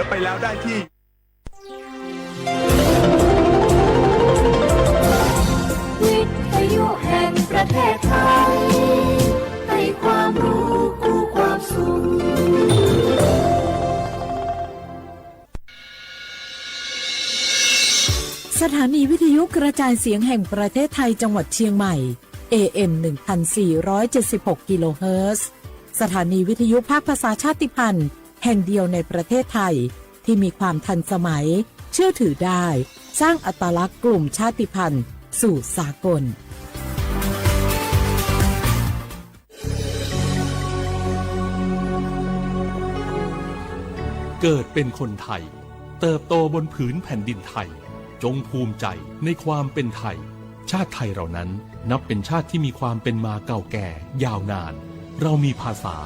ไปแล้วได้ที่ วิทยุแห่งประเทศไทย ให้ความรู้คู่ความสุข สถานีวิทยุกระจายเสียงแห่งประเทศไทยจังหวัดเชียงใหม่ เอ เอ็ม หนึ่งพันสี่ร้อยเจ็ดสิบหก กิโลเฮิรตซ์ สถานีวิทยุภาคภาษาชาติพันธุ์แห่งเดียวในประเทศไทย ที่มีความทันสมัย เชื่อถือได้ สร้างอัตลักษณ์กลุ่มชาติพันธุ์สู่สากล เกิดเป็นคนไทย เติบโตบนผืนแผ่นดินไทย จงภูมิใจในความเป็นไทย ชาติไทยเรานั้นนับเป็นชาติที่มีความเป็นมาเก่าแก่ยาวนาน เรามีภาษา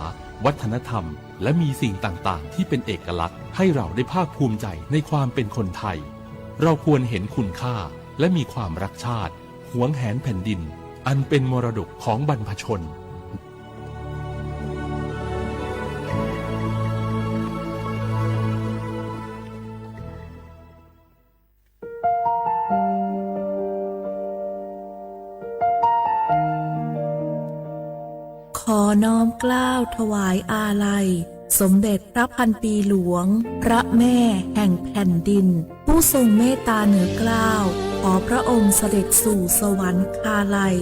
วัฒนธรรม และมีสิ่งต่างๆ ที่เป็นเอกลักษณ์ ให้เราได้ภาคภูมิใจในความเป็นคนไทย เราควรเห็นคุณค่า และมีความรักชาติ หวงแหนแผ่นดิน อันเป็นมรดกของบรรพชน ขอน้อมเกล้าถวายอาลัย สมเด็จพระพันปีหลวง พระแม่แห่งแผ่นดิน ผู้ทรงเมตตาเหนือเกล้า ขอพระองค์เสด็จสู่สวรรคาลัย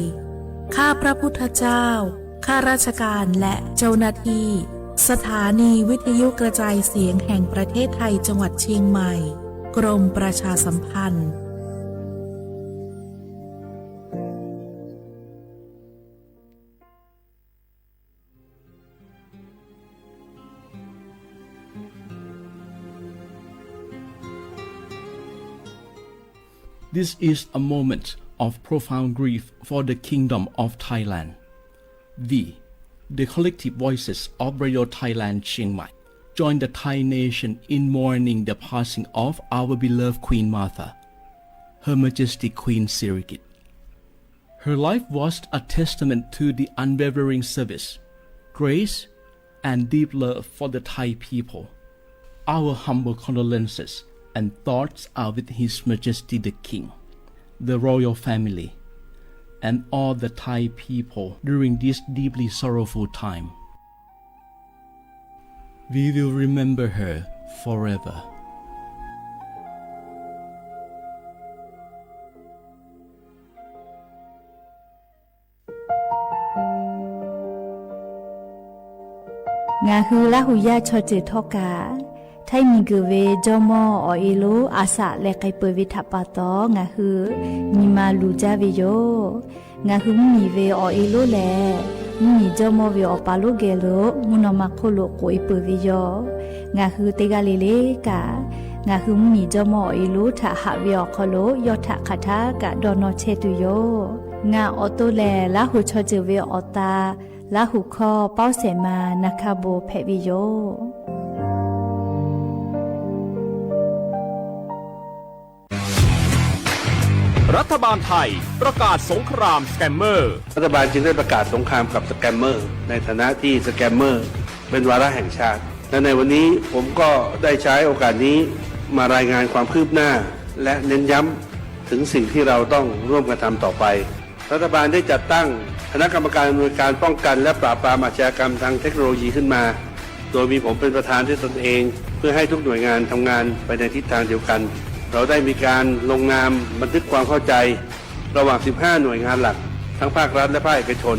ข้าพระพุทธเจ้า ข้าราชการและเจ้าหน้าที่ สถานีวิทยุกระจายเสียงแห่งประเทศไทยจังหวัดเชียงใหม่ กรมประชาสัมพันธ์ This is a moment of profound grief for the Kingdom of Thailand. We, the collective voices of Radio Thailand Chiang Mai, join the Thai nation in mourning the passing of our beloved Queen Mother, Her Majesty Queen Sirikit. Her life was a testament to the unwavering service, grace, and deep love for the Thai people. Our humble condolences and thoughts are with His Majesty the King, the royal family, and all the Thai people during this deeply sorrowful time. We will remember her forever. Ngaˬ hui Laˇ huˍ yaˇ chaw ceuˬ htawˇ kaꞈ, Htaiˇ miˬ guiˬ ve jawˇmawˇ awˬ e lonˉ a shaꞈ leh k'ai peuˬ ve htaꞈ pa taw, ngaˬ hui nyi ma luˬ jaˇ ve yoˬ. Ngaˬ hui mvuhˇmiˬ ve awˬ e lonˉ lehˬ, mvuhˇmiˬ jawˇmawˇ ve awˬ pa lonˉ geh lo mvuhˇ naw ma hk'oˆ lo k'oꞈ e peuˬ ve yoˬ. Ngaˬ hui teˇ g'aˇ le le kaꞈ, ngaˬ hui mvuhˇmiˬ jawˇmawˇ awˬ e lonˉ htaꞈ haꞈ ve awˬ hk'aw lo yawˇ htaꞈ hk'aˬ htaˇ kaꞈ dawˇ nawˇ chehˇ tuˬ yoˬ. Ngaˬ awˬ to lehˬ, Laˇ huˍ chaw ceuˬ ve awˬ ta, Laˇ huˍ hkawˇ pawˇ shehˍ ma na hkaˇ bon hpehꞈ ve yoˬ. รัฐบาลไทยประกาศสงครามสแกมเมอร์ รัฐบาลจึงได้ประกาศสงครามกับสแกมเมอร์ ในฐานะที่สแกมเมอร์เป็นวาระแห่งชาติ และในวันนี้ผมก็ได้ใช้โอกาสนี้มารายงานความคืบหน้า และเน้นย้ำถึงสิ่งที่เราต้องร่วมกันทำต่อไป รัฐบาลได้จัดตั้งคณะกรรมการอำนวยการป้องกันและปราบปรามอาชญากรรมทางเทคโนโลยีขึ้นมา โดยมีผมเป็นประธานด้วยตนเอง เพื่อให้ทุกหน่วยงานทำงานไปในทิศทางเดียวกัน เราได้มีการลงนามบันทึกความเข้าใจ ระหว่าง สิบห้า หน่วยงานหลัก ทั้งภาครัฐและภาคเอกชน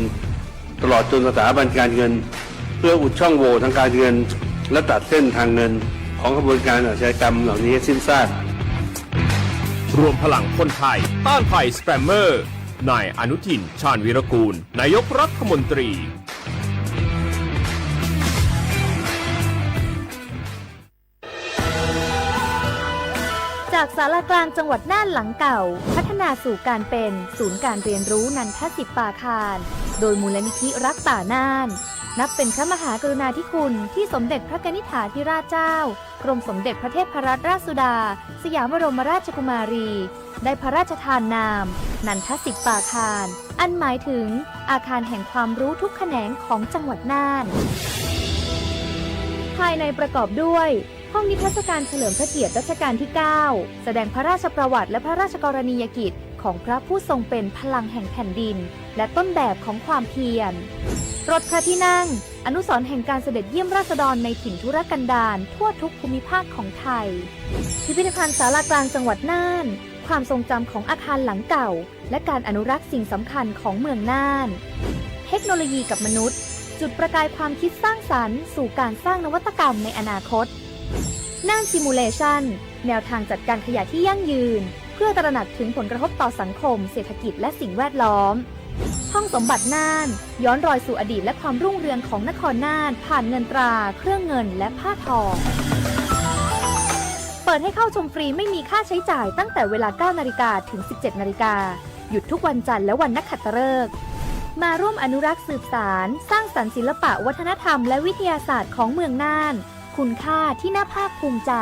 ตลอดจนสถาบันการเงิน เพื่ออุดช่องโหว่ทางการเงิน และตัดเส้นทางเงินของขบวนการอาชญากรรมเหล่านี้ให้สิ้นซาก รวมพลังคนไทยต้านภัยสแกมเมอร์ นายอนุทิน ชาญวีรกูล นายกรัฐมนตรี จากศาลากลางจังหวัดน่านหลังเก่า พัฒนาสู่การเป็นศูนย์การเรียนรู้นันทสิทธิ์ปาคาร โดยมูลนิธิรักป่าน่าน นับเป็นพระมหากรุณาธิคุณที่สมเด็จพระกนิษฐาธิราชเจ้า กรมสมเด็จพระเทพรัตนราชสุดา สยามบรมราชกุมารี ได้พระราชทานนาม นันทสิทธิ์ปาคาร อันหมายถึงอาคารแห่งความรู้ทุกแขนงของจังหวัดน่าน ภายในประกอบด้วย ห้องนิทรรศการเฉลิมพระเกียรติรัชกาลที่ เก้า แสดงพระราชประวัติและพระราชกรณียกิจของพระผู้ทรงเป็นพลังแห่งแผ่นดิน และต้นแบบของความเพียร รถพระที่นั่ง อนุสรณ์แห่งการเสด็จเยี่ยมราษฎรในถิ่นทุรกันดารทั่วทุกภูมิภาคของไทย พิพิธภัณฑ์ศาลากลางจังหวัดน่าน ความทรงจำของอาคารหลังเก่า และการอนุรักษ์สิ่งสำคัญของเมืองน่าน เทคโนโลยีกับมนุษย์ จุดประกายความคิดสร้างสรรค์สู่การสร้างนวัตกรรมในอนาคต น่าน Simulation แนวทางจัดการขยะที่ยั่งยืน เพื่อตระหนักถึงผลกระทบต่อสังคม เศรษฐกิจ และสิ่งแวดล้อม ห้องสมบัติน่าน ย้อนรอยสู่อดีตและความรุ่งเรืองของนครน่าน ผ่านเงินตรา เครื่องเงิน และผ้าทอ เปิดให้เข้าชมฟรีไม่มีค่าใช้จ่ายตั้งแต่เวลา เก้านาฬิกา ถึง สิบเจ็ดนาฬิกา หยุดทุกวันจันทร์และวันนักขัตฤกษ์ มาร่วมอนุรักษ์สืบสาน สร้างสรรค์ศิลปะวัฒนธรรมและวิทยาศาสตร์ของเมืองน่าน คุณค่าที่น่าภาคภูมิใจ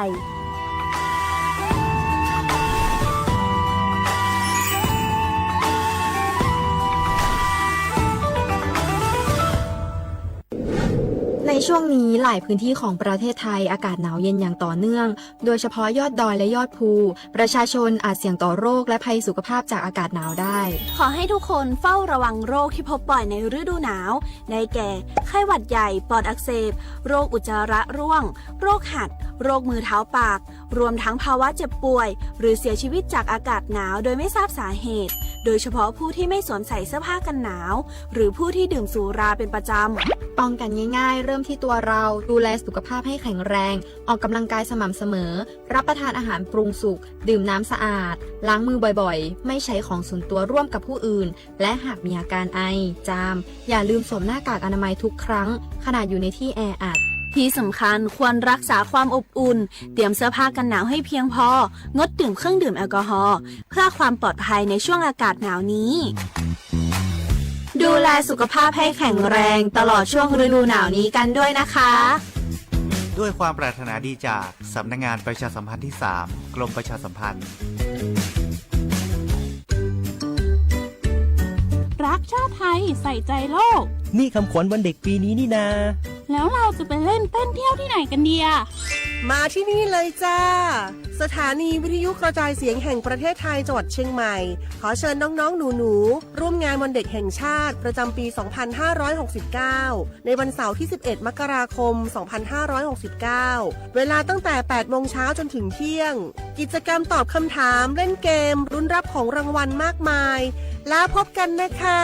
ในช่วงนี้หลายพื้นที่ของประเทศไทยอากาศหนาวเย็นอย่างต่อเนื่อง โดยเฉพาะยอดดอยและยอดภู ประชาชนอาจเสี่ยงต่อโรคและภัยสุขภาพจากอากาศหนาวได้ ขอให้ทุกคนเฝ้าระวังโรคที่พบบ่อยในฤดูหนาว ได้แก่ ไข้หวัดใหญ่ ปอดอักเสบ โรคอุจจาระร่วง โรคหัด โรคมือเท้าปาก รวมทั้งภาวะเจ็บป่วย หรือเสียชีวิตจากอากาศหนาวโดยไม่ทราบสาเหตุ โดยเฉพาะผู้ที่ไม่สวมใส่เสื้อผ้ากันหนาว หรือผู้ที่ดื่มสุราเป็นประจำ ป้องกันง่ายๆ เริ่มที่ตัวเรา ดูแลสุขภาพให้แข็งแรง ออกกำลังกายสม่ำเสมอ รับประทานอาหารปรุงสุก ดื่มน้ำสะอาด ล้างมือบ่อยๆ ไม่ใช้ของส่วนตัวร่วมกับผู้อื่น และหากมีอาการไอ จาม อย่าลืมสวมหน้ากากอนามัยทุกครั้ง ขณะอยู่ในที่แออัด ที่สำคัญควรรักษาความอบอุ่น เตรียมเสื้อผ้ากันหนาวให้เพียงพอ งดดื่มเครื่องดื่มแอลกอฮอล์ เพื่อความปลอดภัยในช่วงอากาศหนาวนี้ ดูแลสุขภาพให้แข็งแรงตลอดช่วงฤดูหนาวนี้กันด้วยนะคะ ด้วยความปรารถนาดีจากสำนักงานประชาสัมพันธ์ที่ สาม กรมประชาสัมพันธ์ รักชาติไทย ใส่ใจโลก นี่คำขวัญวันเด็กปีนี้นี่นา แล้วเราจะไปเล่นเต้นเที่ยวที่ไหนกันดีอะ มาที่นี่เลยจ้า สถานีวิทยุกระจายเสียงแห่งประเทศไทยจังหวัดเชียงใหม่ ขอเชิญน้องๆ หนูๆ ร่วมงานวันเด็กแห่งชาติประจำปี สองพันห้าร้อยหกสิบเก้า ในวันเสาร์ที่ สิบเอ็ด มกราคม สองพันห้าร้อยหกสิบเก้า เวลาตั้งแต่ แปดโมงเช้าจนถึงเที่ยง กิจกรรมตอบคำถาม เล่นเกม ลุ้นรับของรางวัลมากมาย แล้วพบกันนะคะ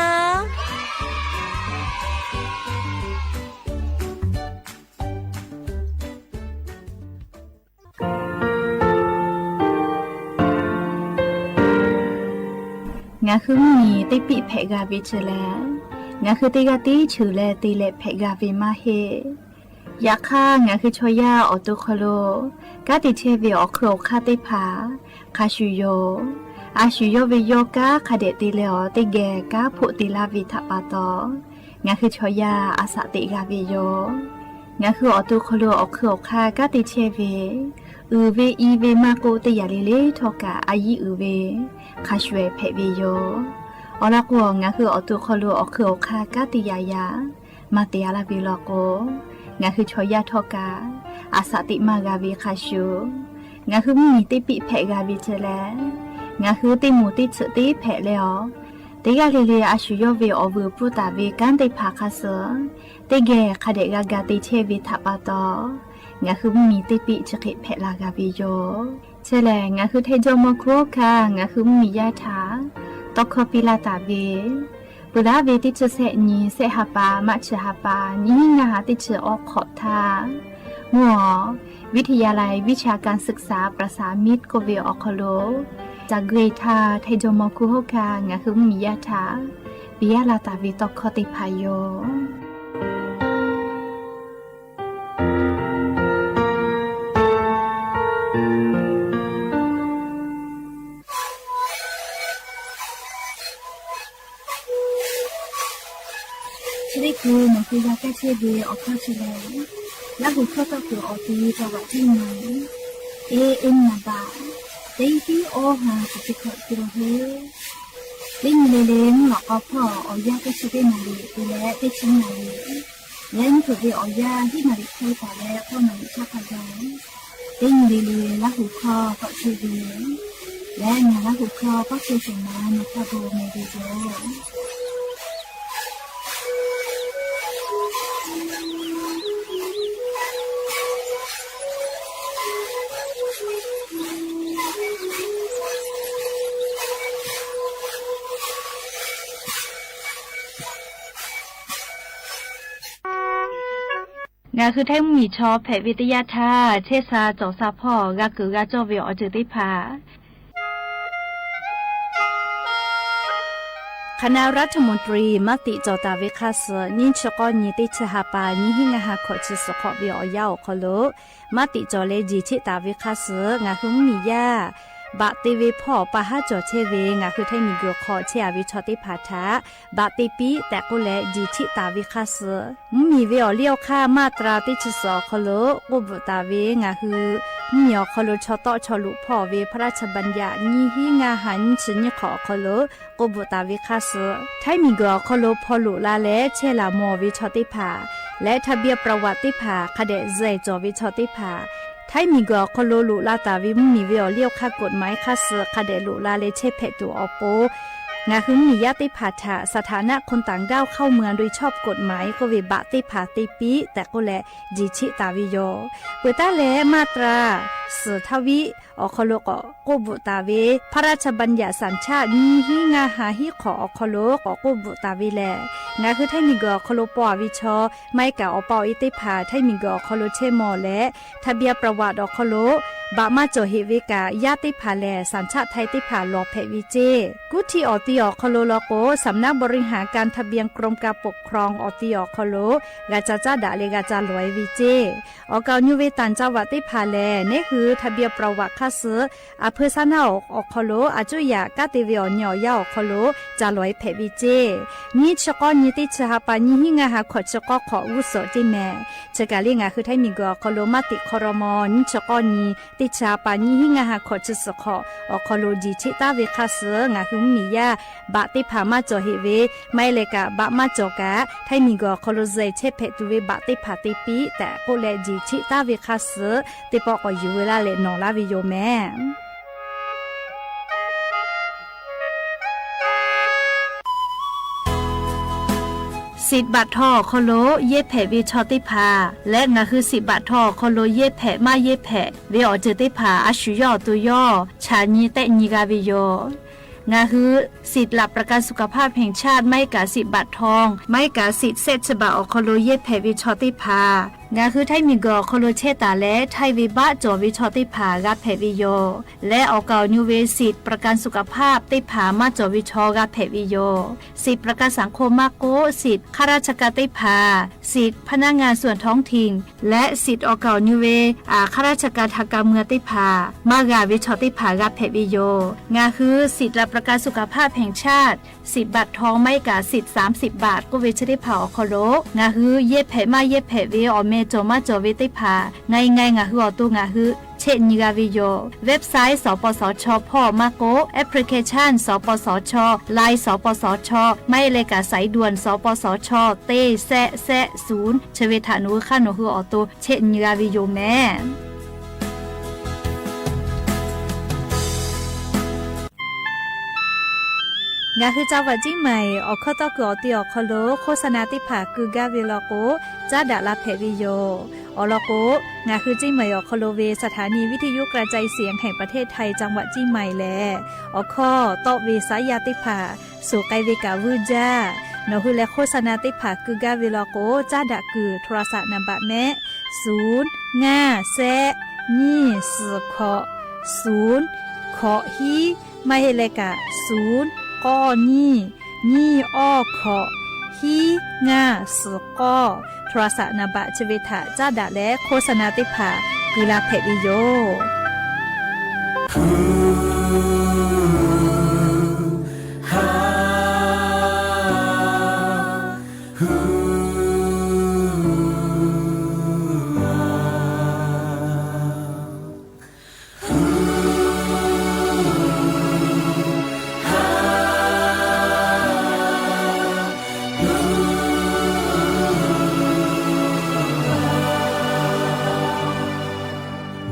Ngaˬ hui mvuhˇ miˬ teˇ piˆ hpehꞈ g'a ve chi lehˬ, ngaˬ hui teˇ g'aˇ tiˉ cheuˬ leh te leh hpehꞈ g'a ve maˇ heˆ. Yaꞈ hk'aˇ, ngaˬ hui chaw yaˇ awˬ to hk'aw lo kanˉ te chehˇ ve awˬ hk'eun awˬ hk'aˇ teˇ hpaˍ hk'a shuˍ yoˬ. A shuˍ yawˇ ve yawˇ kanˉ hk'a dehꞈ te leh awˬ teˇ geh kanˉ hpoˆ te laˇ ve htaꞈ pa taw, ngaˬ hui chaw yaˇ a shaꞈ teꞈ g'a ve yoˬ. Ngaˬ hui awˬ to hk'aw lo awˬ hk'eun awˬ hk'aˇ kanˉ te chehˇ ve, uiˍ ve i ve maˇ k'oˆ, teˇ yanˇ le le htawˇ kaꞈ a yiˉ uiˍ ve hk'a shuˍ hpehꞈ ve yoˬ. Awˬ lawn k'o, ngaˬ hui awˬ to hk'aw lo awˬ hk'eun awˬ hk'aˇ kanˉ te yaꞈ yaꞈ maˇ te a laˇ ve law k'o, ngaˬ hui chaw yaˇ htawˇ kaꞈ a shaꞈ teꞈ maˇ g'a ve hk'a shuˍ, ngaˬ hui mvuhˇ miˬ teˇ piˆ hpehꞈ g'a ve chi lehˬ, ngaˬ hui teˇ moˍ teˇ tsuhꞈ teˇ hpehꞈ leh awˬ, teˇ g'aˇ le le a shuˍ yawˇ ve awˬ vuiˬ pfuhˇ taˍ ve kanˉ teˇ hpaˍ hk'a suh teˇ geh hk'a dehꞈ g'a ga te chehˇ ve htaꞈ pa taw, ngaˬ hui mvuhˇ miˬ teˇ piˆ chi hk'e hpehꞈ la g'a ve yoˬ. Chi lehˬ, ngaˬ hui hteˇ jawˇ mawˇ hkuˇ hawˉ hkanˇ ngaˬ hui mvuhˇ miˬ yaˇ htaꞈ tawˇ hkawˇ piˇ laˇ taˍ ve, peuˬ laˇ ve teˇ chi sehˆ nyi sehˆ ha pa maˇ chi ha pa nyiˇ hinˉ ngaˇ ha teˇ chi awˬ hk'awꞈ htaˇ, mvuhˇ awˬ วิทยาลัยวิชาการศึกษาประสานมิตร k'oˆ ve awˬ hk'aw lo, ca gui htaˇ hteˇ jawˇ mawˇ hkuˇ hawˉ hkanˇ ngaˬ hui mvuhˇ miˬ yaˇ htaꞈ piˇ laˇ taˍ ve tawˇ hkawˇ teˇ hpaˍ yoˬ. Chi teˇ hkui nawˬ hui g'a kaˇ chehˇ ve awˬ hkawˇ chi lehˬ, Laˇ huˍ hkawˇ tawˇ kuiˬ awˬ ti จังหวัดเชียงใหม่ A M นามบัตร teˇ tiˉ awˇ ha chi teˇ hkawꞈ te lo heˆ. Teˇ nyi le le mvuhˇ lawꞈ k'aw hpawˇ awˬ yanˇ teˇ chi teˇ naˍ riˍ te leh teˇ chi naˍ riˍ, yaꞈ nyi hpeuꞈ ve awˬ yanˇ hiˉ naˍ riˍ hk'e taˍ leh k'awˇ naˍ riˍ chaˇ hk'a gaˬ Teˇ nyi le le Laˇ huˍ hkawˇ k'awꞈ chehˇ ve yoˬ. Leh ngaˬ Laˇ huˍ hkawˇ k'awꞈ chehˇ sheˍ ma nyi hk'a gu meh ve yoˬ. Ngaˬ hui Htaiˇ mvuhˇmiˬ chaw hpehꞈ ve teˇ yanˇ htaˇ, chehˇ sha cawˬ sha hpawˇ g'a kuiˬ g'a cawˇ ve awˬ ceuˬ teˇ hpaˍ คณะรัฐมนตรี maˇ tiꞈ cawˬ taˍ ve hk'a suhˍ, nyiˇ chi k'awˇ nyi teˇ chi ha pa nyiˇ hinˉ ngaˇ ha hkawꞈ chi suhˍ hk'awꞈ ve awˬ yanˇ awˬ hk'aw lo maˇ tiꞈ cawˬ leh jeˬ cheˆ taˍ ve hk'a suhˍ, ngaˬ hui mvuhˇmiˬ yaˇ baꞈ te ve hpawˇ pa haˉ cawˬ chehˇ ve ngaˬ hui Htaiˇ miˬguiˬ hk'aw chehˇ a ve chaw teˇ hpaˍ htaꞈ baꞈ te piˇ tehꞈ k'oˆ leh jeˬ cheˆ taˍ ve hk'a suhˍ, mvuhˇmiˬ ve awˬ liˇ awˬ hk'aˇ maˇ tra teˇ chi suhˍ awˬ hk'aw lo k'oˆ bvuhꞈ taˍ ve ngaˬ hui mvuhˇmiˬ awˬ hk'aw lo chaw tawˆ chaw loꞈ hpawˇ ve พระราชบัญญัติ nyiˇ hinˉ ngaˇ ha nyiˇ chi nyiˇ hk'awꞈ awˬ hk'aw lo k'oˆ bvuhꞈ taˍ ve hk'a suhˍ, Htaiˇ miˬguiˬ awˬ hk'aw lo hpaw loꞈ la leh chehˇ laˬ mawˬ ve chaw teˇ hpaˍ leh ทะเบียนประวัติ teˇ hpaˍ hk'a dehꞈ zuhꞈ cawˬ ve chaw teˇ hpaˍ, Htaiˇ miˬguiˬ awˬ hk'aw lo loꞈ la taˍ ve mvuhˇmiˬ ve awˬ liˇ awˬ hk'aˇ กฎหมาย hk'a suhˍ hk'a dehꞈ loꞈ la leh chehˇ hpehꞈ tuˬ awˬ pon, ngaˬ hui mvuhˇmiˬ yaˇ teˇ hpaˍ htaꞈ สถานะคนต่างด้าวเข้าเมืองโดยชอบกฎหมาย k'oˆ ve baꞈ teˇ hpaˍ te piˇ tehꞈ k'oˆ leh jeˬ cheˆ taˍ ve yoˬ. Peuˬ taˉ leh maˇ tra suhˍ htaˇ viˉ awˬ hk'aw lo k'awꞈ k'oˆ bvuhꞈ taˍ ve พระราชบัญญัติสัญชาติ nyiˇ hinˉ ngaˇ ha hiˉ hk'awꞈ awˬ hk'aw lo k'awꞈ k'oˆ bvuhꞈ taˍ ve lehˬ, ngaˬ hui Htaiˇ miˬguiˬ awˬ hk'aw lo paw a ve chaw maˇ heˆ kaꞈ awˬ pa awˬ e teˇ hpaˍ Htaiˇ miˬguiˬ awˬ hk'aw lo chehˇ mawˬ leh ทะเบียนประวัติ awˬ hk'aw lo baꞈ maˇ cawˬ heꞈ ve kaꞈ, yaˇ teˇ hpaˍ lehˬ สัญชาติไทย teˇ hpaˍ lawˬ hpehꞈ ve ceˇ. Kuˉ htiˇ awˬ ti awˬ hk'aw lo law k'o, สำนักบริหารการทะเบียน กรมการปกครอง awˬ ti awˬ hk'aw lo g'a ca caˉ daꞈ leh g'a ca lawˬ e ve ceˇ. Awˬ kaˍ awˬ nu ve ต่างจังหวัด teˇ hpaˍ lehˬ, neˉ hui ทะเบียนประวัติ hk'a suhˍ อำเภอ shaˉ naˆ awˬ hk'aw lo a cuˇ yaꞈ kanˉ te ve awˬ nyi awˬ yanˇ awˬ hk'aw lo ca lawˬ e hpehꞈ ve ceˇ. Nyiˇ chi k'awˇ nyi teˇ chi ha pa nyiˇ hinˉ ngaˇ ha hkawꞈ chi k'awˇ hk'awꞈ g'uˇ suhˍ teˇ mehˍ. Chi kaˬ le ngaˬ hui Htaiˇ miˬguiˬ awˬ hk'aw lo maˇ tiꞈ hk'aw raw maw nyiˇ chi k'awˇ nyi teˇ chi ha pa nyiˇ hinˉ ngaˇ ha hkawꞈ chi suhˍ hk'awꞈ awˬ hk'aw lo jeˬ cheˆ taˍ ve hk'a suhˍ, ngaˬ hui mvuhˇmiˬ yaˇ baꞈ teˇ hpaˍ maˇ cawˬ heꞈ ve, maˇ heˆ leh kaꞈ baꞈ maˇ cawˬ kaꞈ Htaiˇ miˬguiˬ awˬ hk'aw lo zuhꞈ chehˇ hpehꞈ tuˬ ve baꞈ teˇ hpaˍ te piˇ tehꞈ k'oˆ leh jeˬ cheˆ taˍ ve hk'a suhˍ, teˇ pawˆ k'awꞈ yuˬ ve laˇ leh nawˬ laˇ ve yoˬ mehˍ. Siꞈ baꞈ htaw awˬ hk'aw lo yehˇ hpehꞈ ve chaw teˇ hpaˍ leh ngaˬ hui siꞈ baꞈ htaw awˬ hk'aw lo yehˇ hpehꞈ maˇ yehˇ hpehꞈ ve awˬ ceuˬ teˇ hpaˍ a shu yawˇ awˬ to yawˇ chaꞈ nyi tehˆ nyi g'a ve yoˬ. Ngaˬ hui สิทธิ์หลักประกันสุขภาพแห่งชาติ maˇ heˆ kaꞈ siꞈ baꞈ htaw, maˇ heˆ kaꞈ siꞈ sehˆ chi baꞈ awˬ hk'aw lo yehˇ hpehꞈ ve chaw teˇ hpaˍ ngaˬ hui Htaiˇ miˬguiˬ awˬ hk'aw lo chehˇ taˍ leh htaiˇ ve baˆ cawˬ ve chaw teˇ hpaˍ g'a hpehꞈ ve yoˬ. Leh awˬ kaˍ awˬ nu ve siꞈ ประกันสุขภาพ teˇ hpaˍ maˇ cawˬ ve chaw g'a hpehꞈ ve yoˬ. Siꞈ ประกันสังคม maˇ k'oˆ, siꞈ ข้าราชการ teˇ hpaˍ, siꞈ พนักงานส่วนท้องถิ่น leh siꞈ awˬ kaˍ awˬ nu ve ข้าราชการทางการเมือง teˇ hpaˍ maˇ g'a ve chaw teˇ hpaˍ g'a hpehꞈ ve yoˬ. Ngaˬ hui siꞈ หลักประกันสุขภาพแห่งชาติ สิทธิ์บัตรทอง maˇ heˆ kaꞈ siꞈ สามสิบบาท k'oˆ ve chi teˇ hpaˍ awˬ hk'aw lo ngaˬ hui yehˇ hpehꞈ maˇ yehˇ hpehꞈ ve awˬ meh cawˬ maˇ cawˬ ve teˇ hpaˍ ngaˬ ngaˬ ngaˬ hui awˬ to ngaˬ hui chehˇ nyi g'a ve yoˬ. Website สปสช hpawˇ maˇ k'oˆ, application สปสช, Line สปสช, maˇ heˆ leh kaꞈ สายด่วน สปสช teˇ sehˆ sehˆ ศูนย์ chi ve htaꞈ nawˬ hui hk'aˇ nawˬ hui awˬ to chehˇ nyi g'a ve yoˬ mehˍ. Ngaˬ hui จังหวัดเชียงใหม่ awˬ hkawˇ tawˇ kuiˬ awˬ ti awˬ hk'aw lo โฆษณา teˇ hpaˍ keu gaˇ ve law k'o, caˉ daꞈ la hpehꞈ ve yoˬ. Awˬ lawn k'o, ngaˬ hui เชียงใหม่ awˬ hk'aw lo ve สถานีวิทยุกระจายเสียงแห่งประเทศไทย จังหวัดเชียงใหม่ lehˬ, awˬ hkawˇ tawˆ ve saˉ yaˇ teˇ hpaˍ suhˍ k'ai ve kaꞈ vuiˇ jaˇ. Nawˬ hui leh โฆษณา teˇ hpaˍ keu gaˇ ve law k'o, caˉ daꞈ kuiˬ โทรศัพท์ นามบัตร mehˆ, ศูนย์ ngaˇ แซะ nyiˇ suhˍ hkawꞈ, ศูนย์ hkawꞈ hiˉ, maˇ heˆ leh kaꞈ ศูนย์ k'awˇ nyiˇ, nyiˇ awˇ hkawꞈ, hiˉ ngaˇ suhˍ k'awˇ, โทรศัพท์ นามบัตร chi ve htaꞈ caˉ daꞈ leh โฆษณา teˇ hpaˍ keu la hpehꞈ ve yoˬ.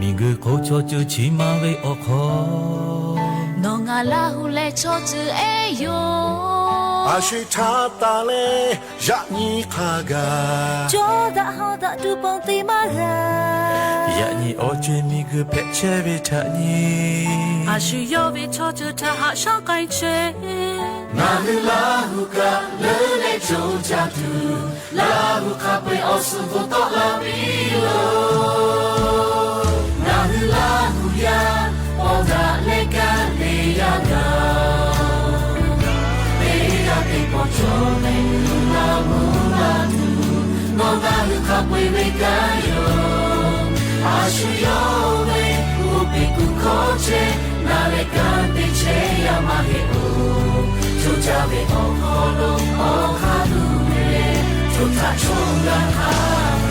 Miˬguiˬ Chaw ceuˬ chi ma ve awˬ hk'aw, nawˬ ngaˬ Laˇ huˍ leh chaw ceuˬ ehˉ yoˬ. A shu htaˇ taˍ leh yaꞈ nyi hk'a gaˬ, cawˇ daꞈ haw daꞈ tuˬ ponˬ te maˇ g'a. Yaꞈ nyi awˬ co-e miˬguiˬ hpehꞈ chehˇ ve htaꞈ nyi, a shu yawˇ ve chaw ceuˬ htaꞈ haꞈ shaˉ k'ai chehˇ. Ngaˬ hui Laˇ huˍ kaꞈ leuˉ leh co caˇ tuˬ, Laˇ huˍ hk'a peu-eˬ awˬ suhˍ bvuhꞈ tawˆ la piˇ loˬ. Ngaˬ hui Laˇ huˍ yaˇ paw daꞈ leh kaˇ te yaˇ gaˬ, teˇ g'aˇ teˇ pawˆ cawˬ leh uiˍ la mvuhˇ la tuˬ, nawˬ ngaˬ hui hk'a peu-eˬ ve kanˉ yoˬ. A shu yawˇ ve uˉ peꞈ kuˬ hkawˇ chehˇ, na leh kanˉ te chehˇ yaˇ maˇ heˆ-oˬ. Co caˇ ve awˬ hk'aw lo awˬ hk'aˇ tuˬ ve, co htaꞈ co g'a hk'a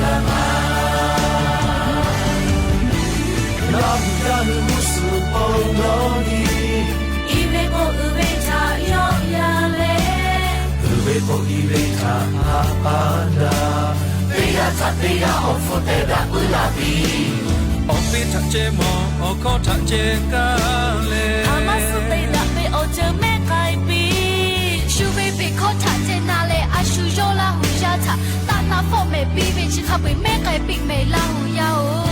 g'a pa. Laˇ huˍ yaˇ hui g'uˇ suhˍ paw nawˉ nyi, i ve k'o uiˍ ve htaꞈ yawˆ yan leh, uiˍ ve k'o i ve htaꞈ haꞈ pa daꞈ. Teˇ g'aˇ htaꞈ teˇ g'aˇ awˬ hpfuhˇ tehꞈ daꞈ puiˉ la piˇ. Awˬ piˇ htaꞈ ceh mawˬ, awˬ hkawˇ htaꞈ ceh kaˇ leh, a maˇ suh te daꞈ ve awˬ ceuˬ mehˉ k'ai piˇ. Shu ve peꞈ hkawˇ htaꞈ ceh na leh, a shu yawˇ Laˇ huˍ yaˇ htaꞈ taˆ na fawˆ mehˍ piˇ ve chi hk'a peu-eˬ mehˉ k'ai piˇ mehˍ Laˇ huˍ yaˇ-oˬ.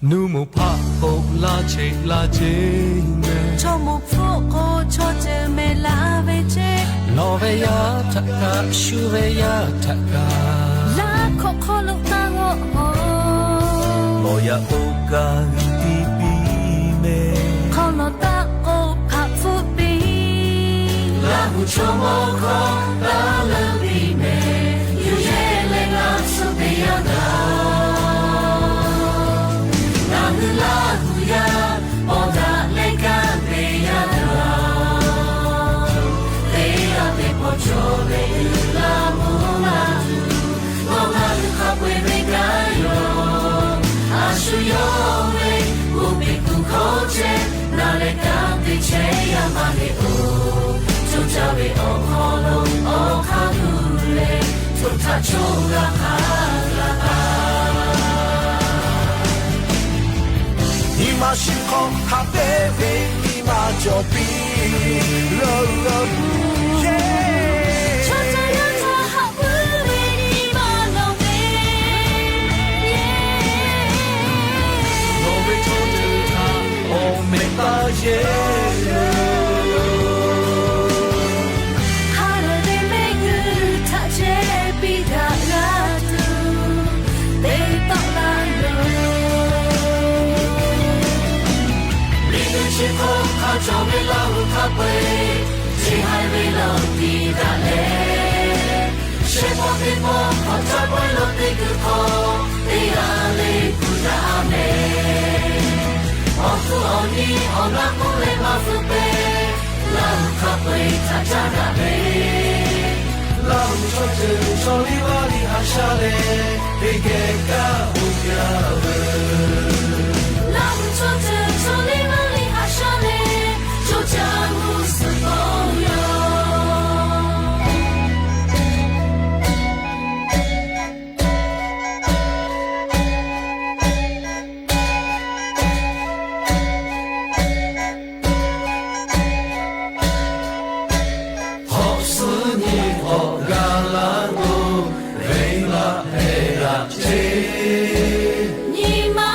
Nuˇ moˍ hpaˆ k'o laˇ cheꞈ laˇ ceˇ mehˍ, chaw moˍ hpfuhˆ k'o chaw ceuˬ mehˍ la ve ceˇ. Lawˬ ve yaˇ htaꞈ kaꞈ shu ve yaˇ htaꞈ kaꞈ, laˇ hk'awꞈ hk'aw lo taˇ g'awˆ-oˬ. Lawˬ yaꞈ k'o kaꞈ g'uiˬ tiˇ piˇ mehˍ, hk'aw lawˬ taˆ k'o hk'aꞈ hpfuhˆ piˇ. Laˇ huˍ chaw mawˇ hkawˇ taˇ leuˉ piˇ mehˍ, yuˬ yehˇ leh g'a suh te yaˇ gaˬ. Ngaˬ hui Laˇ huˍ yaˇ paw daꞈ leh kanˉ te yaˇ gaˬ. Teˇ g'aˇ teˇ pawˆ cawˬ leh uiˍ la mvuhˇ la tuˬ, nawˬ ngaˬ hui hk'a peu-eˬ ve kanˉ yoˬ. A shu yawˇ ve uˉ peꞈ kuˬ hkawˇ chehˇ, na leh kanˉ te chehˇ yaˇ maˇ heˆ-oˬ. Co caˇ ve awˬ hk'aw lo awˬ hk'aˇ tuˬ leh, co htaꞈ co g'a hk'a g'a pa. Nyi ma shiˍ hk'aw haꞈ pehnˇ ve nyi ma cawˬ piˇ. Laˇ huˍ yaˇ hui, chaw caˇ yaˇ htaꞈ haꞈ puiˉ ve nyi ma lawˬ ve, lawˬ ve chaw ceuˬ htaꞈ awˬ mehˍ taˇ yehˇ yoˬ. Ha lehˬ ve mehˆ g'uˇ htaꞈ ceh piˇ daꞈ g'a tuˬ te tawˆ la loˬ. Miˬ guiˬ chi hk'oˆ hk'a cawˬ ve Laˇ huˍ hk'a peu-eˬ, chi haiˬ ve lawˬ tiˍ daꞈ leh, shehˍ hpaw teˇ hpaw hk'awꞈ caˇ pawehˇ lo teˇ kuiˬ hk'aw teˇ g'aˇ le kuˬ daꞈ a mehˍ. Awˬ hkuˇ awˬ nyi awˬ na k'oˆ leh maˇ hpfuhˇ pehˇ, Laˇ huˍ hk'a peu-eˬ htaꞈ caˇ daꞈ ve, Laˇ huˍ chaw ceuˬ chaw liˇ vaˇ liˇ haꞈ shaˉ leh, teˇ geh kaˇ oˇ yaˇ ve. Laˇ huˍ chaw ceuˬ chaw liˇ vaˇ liˇ haꞈ shaˉ leh, co caˇ g'uˇ suhˍ k'oˆ yoˬ. Hk'awꞈ suhˉ nyi k'awꞈ gaˬ la k'o, venˇ baˆ hpehꞈ daꞈ ceˇ. Nyi ma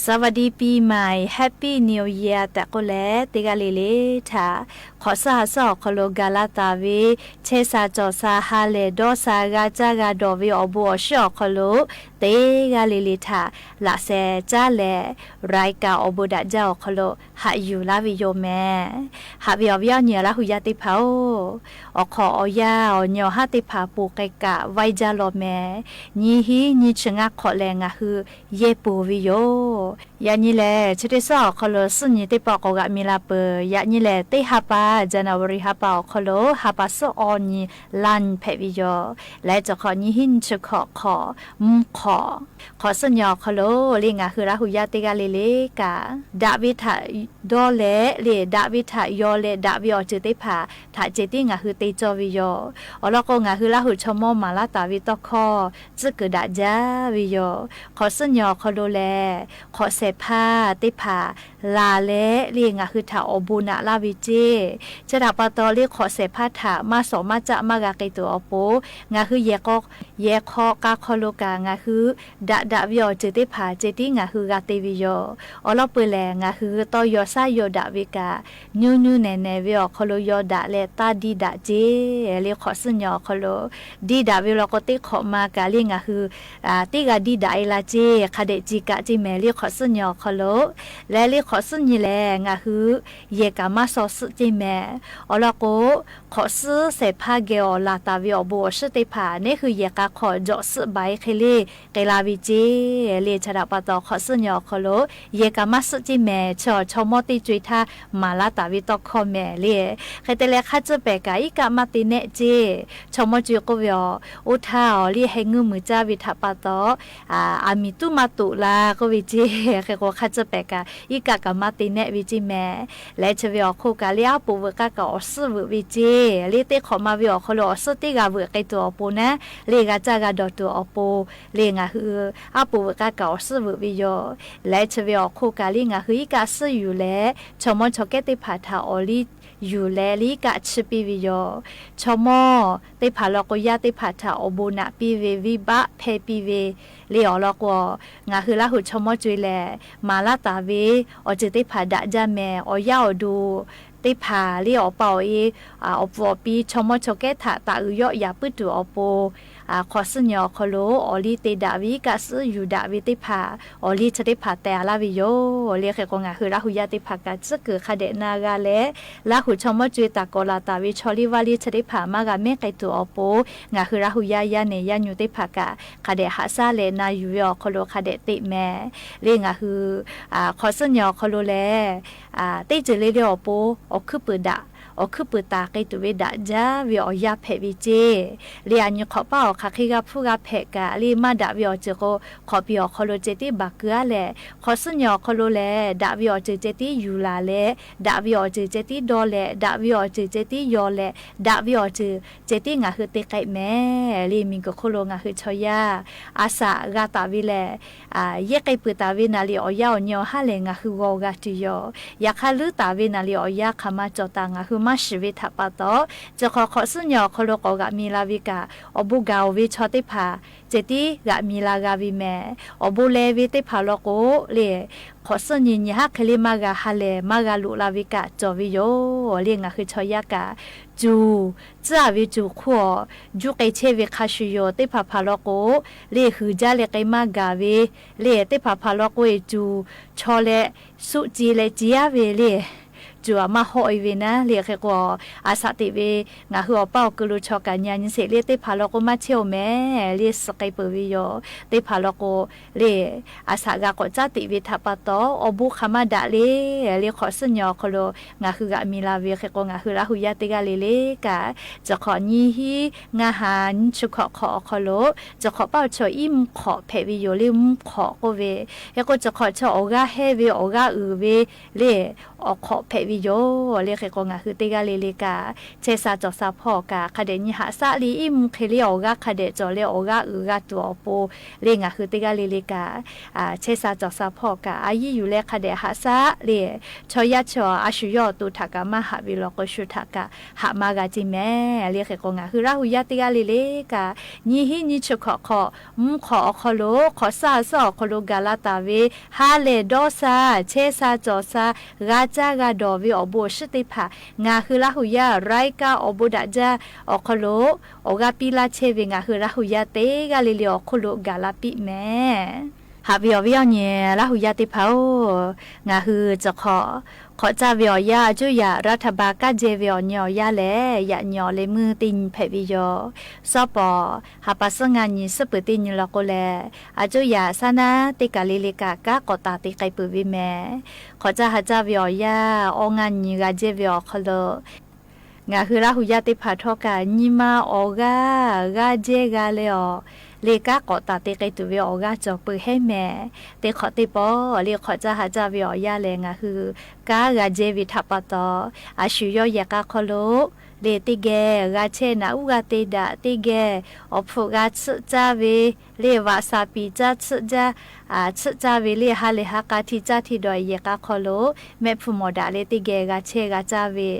สวัสดีปีใหม่ Happy New Year tehꞈ k'oˆ leh, teˇ g'aˇ le le htaꞈ hk'awꞈ suhˉ ha suhˉ awˬ hk'aw lo gaˬ la taˍ ve, chehˇ sha cawˬ sha, ha lehˬ dawˇ sha, g'a caˇ g'a dawˬ ve awˬ bon awˬ shinˉ awˬ hk'aw lo, teˇ g'aˇ le le htaꞈ laꞈ sheh caˉ leh, รายการ awˬ bon daꞈ jaˇ awˬ hk'aw lo haꞈ yuˬ laˇ ve yoˬ mehˍ. Haꞈ ve awˬ viˉ awˬ nyi Laˇ hu yaˇ teˇ hpaˍ-oˬ, awˬ hk'awꞈ awˬ yanˇ awˬ nyi awˬ haˉ teˇ hpaˍ ponˬ k'ai kaꞈ vaiˇ jaˇ law mehˍ. Nyiˇ hinˉ nyiˇ chi ngaˇ hk'awꞈ lehˬ ngaˬ hui yehˇ ponˬ ve yoˬ. Yaꞈ nyi lehˬ, chi teˇ suhˉ awˬ hk'aw lo suhˉ nyi teˇ pawˆ k'awꞈ g'aꞈ mi la peuˬ. Yaꞈ nyi lehˬ, teˇ ha pa, January ha pa awˬ hk'aw lo ha pa suhˉ awˬ nyi ลาน hpehꞈ ve yoˬ. Leh cawˬ hk'awꞈ nyiˇ hinˉ nyiˇ chi hkawꞈ hk'awꞈ mvuhˇ hk'awꞈ, hk'awꞈ suhˉ nyi awˬ hk'aw lo le ngaˬ hui Laˇ hu yaˇ teˇ g'aˇ le le kaꞈ, daꞈ ve htaꞈ dawˇ leh le, daꞈ ve htaꞈ yaw leh, daꞈ ve awˬ ceuˬ teˇ hpaˍ htaꞈ ceh tiˉ ngaˬ hui te cawˇ ve yoˬ. Awˬ lawn k'o, ngaˬ hui Laˇ hu chaw mawˇ maˍ laˇ taˍ ve tawˇ hkawˇ tcuhˉ kuiˬ daꞈ jaˇ ve yoˬ. Hk'awꞈ suhˉ nyi awˬ hk'aw lo lehˬ, hk'awꞈ shehˍ hpaˇ teˇ hpaˍ laˬ leh le ngaˬ hui htaꞈ awˬ bon naꞈ laˇ ve ceˇ. Chi htaꞈ pa taw le, hk'awꞈ shehˍ hpaˇ htaꞈ maˇ shawˍ maˇ caˆ maˇ g'a k'ai tuˬ awˬ pon, ngaˬ hui yehˬ k'aw yehˬ hk'aw k'a hk'aw lo kaꞈ ngaˬ hui daꞈ daꞈ ve awˬ ceuˬ teˇ hpaˍ ceh tiˉ ngaˬ hui g'a te ve yoˬ. Awˬ lawn peuˬ lehˬ, ngaˬ hui tawˇ yaw shaˉ yaw daꞈ ve kaꞈ, nuˇ nuˇ nehˬ nehˬ ve awˬ hk'aw lo yaw daꞈ leh taˇ diˇ daꞈ ceˇ le. Hk'awꞈ suhˉ nyi awˬ hk'aw lo diˇ daꞈ ve law k'o, teˇ hk'awꞈ ma kaꞈ le ngaˬ hui teˇ g'a diˇ daꞈ e la ceˇ, hk'a dehꞈ ci kaꞈ ceˇ mehˍ le. Hk'awꞈ suhˉ nyi awˬ hk'aw lo leh le, hk'awꞈ suhˉ nyi lehˬ ngaˬ hui yehˬ kaꞈ maˇ shaw suhˆ ceˇ mehˍ. Awˬ lawn k'o, hk'awꞈ suhˉ shehˍ hpaˇ geh awˬ laˬ taˍ ve awˬ bon awˬ shinˉ teˇ hpaˍ neˉ hui yehˬ k'a hk'aw jawꞈ suhˆ baˬ e hk'e le k'ai la ve ceˇ le. Chi htaꞈ pa taw hk'awꞈ suhˉ nyi awˬ hk'aw lo yehˬ kaꞈ maˇ suhˆ ceˇ mehˍ. Chi awˬ chaw mawˇ teˇ co e htaˇ maˍ laˇ taˍ ve tawˇ hkawˇ mehˍ le. Hk'e te leh hk'a tcuhˇ pehˍ kaꞈ iˉ kaˆ maˇ te nehˆ ceˇ. Chaw mawˇ co e k'oˆ ve, Oˇ htaˇ awˬ liˇ heh ngeuˇ muiˬ caˇ ve htaꞈ pa taw, a miˬ tuˉ maˇ toꞈ la k'oˆ ve ceˇ. Hk'e k'o hk'a tcuhˇ pehˍ kaꞈ iˉ kaˆ kaꞈ maˇ te nehˆ ve ceˇ mehˍ. Leh chi ve awˬ hk'oˆ kaꞈ le aˉ poꞈ veuꞈ k'aˇ kaꞈ awˬ suhˉ veuꞈ ve ceˇ le. Teˇ hk'awꞈ ma ve awˬ hk'aw lo awˬ suhˉ teˇ g'a veuꞈ k'ai tuˬ awˬ pon naˉ le, g'a caˇ g'a dawˬ tuˬ awˬ pon le ngaˬ hui aˉ poꞈ veuꞈ k'aˇ kaꞈ awˬ suhˉ veuꞈ ve yoˬ. Leh chi ve awˬ hk'oˆ kaꞈ le ngaˬ hui iˉ kaˆ suhˉ yuˬ leh, chaw mawˇ chaw kehˉ teˇ hpaˍ htaꞈ awˬ liˇ yuˬ leh le iˉ kaˆ chiˇ piˇ ve yoˬ. Chaw mawˇ teˇ hpaˍ law k'o, yaˇ teˇ hpaˍ htaꞈ awˬ bon naꞈ piˇ ve, venˇ baˆ hpehˇ piˇ ve le. Awˬ lawn k'o, ngaˬ hui Laˇ hu chaw mawˇ co e lehˬ, maˍ laˇ taˍ ve awˬ ceuˬ teˇ hpaˍ daꞈ jaˇ mehˍ. Awˬ yaˇ awˬ duˬ teˇ hpaˍ le awˬ pa awˬ e, awˬ pfuhˍ awˬ pi chaw mawˇ chaw kehˉ htaꞈ taˍ uiˍ yawˆ yaꞈ puiˉ tuˬ awˬ pon, hk'awꞈ suhˉ nyi awˬ hk'aw lo awˬ liˇ te daꞈ ve, iˉ kaˆ suhˉ yuˬ daꞈ ve teˇ hpaˍ, awˬ liˇ chi teˇ hpaˍ teh a laˇ ve yoˬ le. Hk'e k'o ngaˬ hui Laˇ hu yaˇ teˇ hpaˍ kaꞈ tcuhˉ kuiˬ hk'a dehꞈ na g'a leh, Laˇ hu chaw mawˇ co e taˍ kawꞈ laˬ taˍ ve chaw liˇ vaˇ liˇ chi teˇ hpaˍ maˇ g'a mehˉ k'ai tuˬ awˬ pon, ngaˬ hui Laˇ hu yaˇ yaˇ nehˬ yaˇ nyu teˇ hpaˍ kaꞈ hk'a dehꞈ haꞈ shaˉ leh na yuˬ ve awˬ hk'aw lo hk'a dehꞈ teꞈ mehˍ le. Ngaˬ hui hk'awꞈ suhˉ nyi awˬ hk'aw lo lehˬ, teˇ ceuˬ le le awˬ pon awˬ hkuiˉ puiˍ daꞈ, awˬ hkuiˉ puiˍ taˍ k'ai tuˬ ve daꞈ jaˇ ve awˬ yanˇ hpehꞈ ve ceˇ le. A nyi hk'awꞈ paˉ awˬ hk'aˬ hk'e g'a hpuˇ g'a hpehꞈ kaꞈ le, maˇ daꞈ ve awˬ ceuˬ k'o, hk'awꞈ piˍ awˬ hk'aw lo ceh tiˉ baˬ keu aˉ leh, hk'awꞈ suhˉ nyi awˬ hk'aw lo lehˬ, daꞈ ve awˬ ceuˬ ceh tiˉ yuˬ laˬ leh, daꞈ ve awˬ ceuˬ ceh tiˉ dawˇ leh, daꞈ ve awˬ ceuˬ ceh tiˉ yaw leh, daꞈ ve awˬ ceuˬ ceh tiˉ ngaˬ hui te k'ai mehˍ le. Miˬ guiˬ hk'oˆ lo ngaˬ hui chaw yaˇ a shaꞈ g'a taˍ ve lehˬ, yehˇ k'ai peuˬ taˍ ve naˍ liꞈ awˬ yanˇ awˬ nyi awˬ haˉ lehˬ ngaˬ hui g'aw g'a tuˬ yoˬ. Yaꞈ hk'aˇ, leuˉ taˍ ve naˍ liꞈ awˬ yanˇ hk'aˬ ma cawˬ taˍ ngaˬ hui maˇ shiˍ ve htaꞈ pa taw, chi hk'awꞈ hk'awꞈ suhˉ nyi awˬ hk'aw lo k'awꞈ g'aꞈ mi la ve kaꞈ, awˬ bon gaˬ oˬ ve chaw teˇ hpaˍ ceh tiˉ g'aꞈ mi la g'a ve mehˍ. Awˬ bon leh ve teˇ hpaˍ law k'o le, hk'awꞈ suhˉ nyi nyi haˉ hk'e le maˇ g'a ha lehˬ maˇ g'a loꞈ la ve kaꞈ cawˬ ve yoˬ le. Ngaˬ hui chaw yaˇ kaꞈ, cuˬ tcuhˉ a ve cuˬ hk'oˆ awˬ juˇ k'ai chehˇ ve hk'a shuˍ yoˬ. Teˇ hpaˍ hpaˍ law k'o le, huiˍ jaˇ leh k'ai maˇ gaˬ ve le, teˇ hpaˍ hpaˍ law k'o e, cuˬ chaw leh suˆ ce leh ce aˉ ve le, cuˬ a maˇ hawˆ e ve naˉ le. Hk'e k'o, a shaꞈ teꞈ ve ngaˬ hui awˬ paˇ awˬ keu lo chaw kaꞈ nyi a nyi sheˍ le, teˇ hpaˍ law k'o maˇ chehˇ oˬ mehˍ le, suh k'ai peuˬ ve yoˬ. Teˇ hpaˍ law k'o le, a shaꞈ g'a k'awꞈ caˉ teꞈ ve htaꞈ pa taw, awˬ bon hk'aˬ ma daꞈ le le. Hk'awꞈ suhˉ nyi awˬ hk'aw lo ngaˬ hui g'aꞈ mi la ve, hk'e k'o ngaˬ hui Laˇ hu yaˇ teˇ g'aˇ le le kaꞈ, chi hk'awꞈ nyiˇ hinˉ ngaˇ ha nyiˇ chi hkawꞈ hk'awꞈ awˬ hk'aw lo, chi hk'awꞈ paˉ awˬ chaw iˉ mvuhˇ hk'awꞈ hpehꞈ ve yoˬ le, mvuhˇ hk'awꞈ k'oˆ ve. Hk'e k'o chi hk'awꞈ chaw awˬ g'aˇ hehnˇ ve awˬ g'aˇ uiˍ ve le, awˬ hk'awꞈ hpehꞈ yoˬ le. Hk'e k'o, ngaˬ hui teˇ g'aˇ le le kaꞈ chehˇ sha cawˬ sha hpawˇ kaꞈ hk'a dehꞈ nyi haꞈ shaˉ le iˉ mvuhˇ hk'e le awˬ g'aˇ hk'a dehꞈ cawˬ leh awˬ g'aˇ uiˍ g'a tuˬ awˬ pon le, ngaˬ hui teˇ g'aˇ le le kaꞈ chehˇ sha cawˬ sha hpawˇ kaꞈ a yiˉ yuˬ leh hk'a dehꞈ haꞈ shaˉ le. Chaw yaˇ chaw a shu yawˇ awˬ to htaꞈ kaꞈ maˇ haꞈ ve law k'o, shu htaꞈ kaꞈ haꞈ maˇ g'a ceˇ mehˍ le. Hk'e k'o, ngaˬ hui Laˇ hu yaˇ teˇ g'aˇ le le kaꞈ nyiˇ hinˉ nyiˇ chi hkawꞈ hk'awꞈ mvuhˇ hk'awꞈ awˬ hk'aw lo hk'awꞈ shaˉ a shaˉ awˬ hk'aw lo gaˬ la taˍ ve ha lehˬ dawˇ sha, chehˇ sha cawˬ sha, g'a caˇ g'a dawˬ ve awˬ bon awˬ shinˉ teˇ hpaˍ ngaˬ hui Laˇ hu yaˇ รายการ awˬ bon daꞈ jaˇ awˬ hk'aw lo awˬ g'aˇ piˇ laˇ chehˇ ve ngaˬ hui Laˇ hu yaˇ teˇ g'aˇ le le awˬ hk'oˆ lo gaˬ la piˇ mehˍ. Haꞈ ve awˬ viˉ awˬ nyi Laˇ hu yaˇ teˇ hpaˍ-oˬ, ngaˬ hui tcuh hk'awꞈ hk'awꞈ caˇ ve awˬ yanˇ a cuˇ yaꞈ รัฐบาล kanˉ jehˇ ve awˬ nyi awˬ yanˇ lehˬ, yaꞈ nyi awˬ leh meuˇ teˇ nyi hpehꞈ ve yoˬ. Sawˉ pawˍ ha pa suhˉ ngaˇ nyi suhˉ peuˬ teˇ nyi law k'o lehˬ, a cuˇ yaꞈ shaˉ naˉ teˇ kaˬ le le kaꞈ kanˉ k'awꞈ taˍ te k'ai peuˬ ve mehˍ. Hk'awꞈ caˇ ha caˇ ve awˬ yanˇ awˇ ngaˇ nyi g'a jehˇ ve awˬ hk'aw lo ngaˬ hui Laˇ hu yaˇ teˇ hpaˍ htawˇ kaꞈ nyi ma awˬ g'aˇ g'a jehˇ g'a leh awˬ le kanˉ k'awꞈ taˍ te k'ai tuˬ ve awˬ g'aˇ cawˬ peuˬ heˉ mehˍ. Teˇ hk'awꞈ teˇ pawˆ le hk'awꞈ caˇ ha caˇ ve awˬ yanˇ lehˬ, ngaˬ hui kanˉ g'a jehˇ ve htaꞈ pa taw, a shu yawˇ yehˬ k'a hk'aw lo le teˇ geh g'a chehˇ naꞈ uˉ g'a te daꞈ teˇ geh awˬ hpfuhˆ g'a tsuhˆ caˇ ve le vaꞈ shaˍ piˍ caˇ tsuhˆ jaˇ, tsuhˆ caˇ ve le ha lehˬ ha k'a hti caˇ hti dawˬ yehˬ k'a hk'aw lo mehˆ hpfuhˇ mawˬ daꞈ leh teˇ geh g'a chehˇ g'a caˇ ve,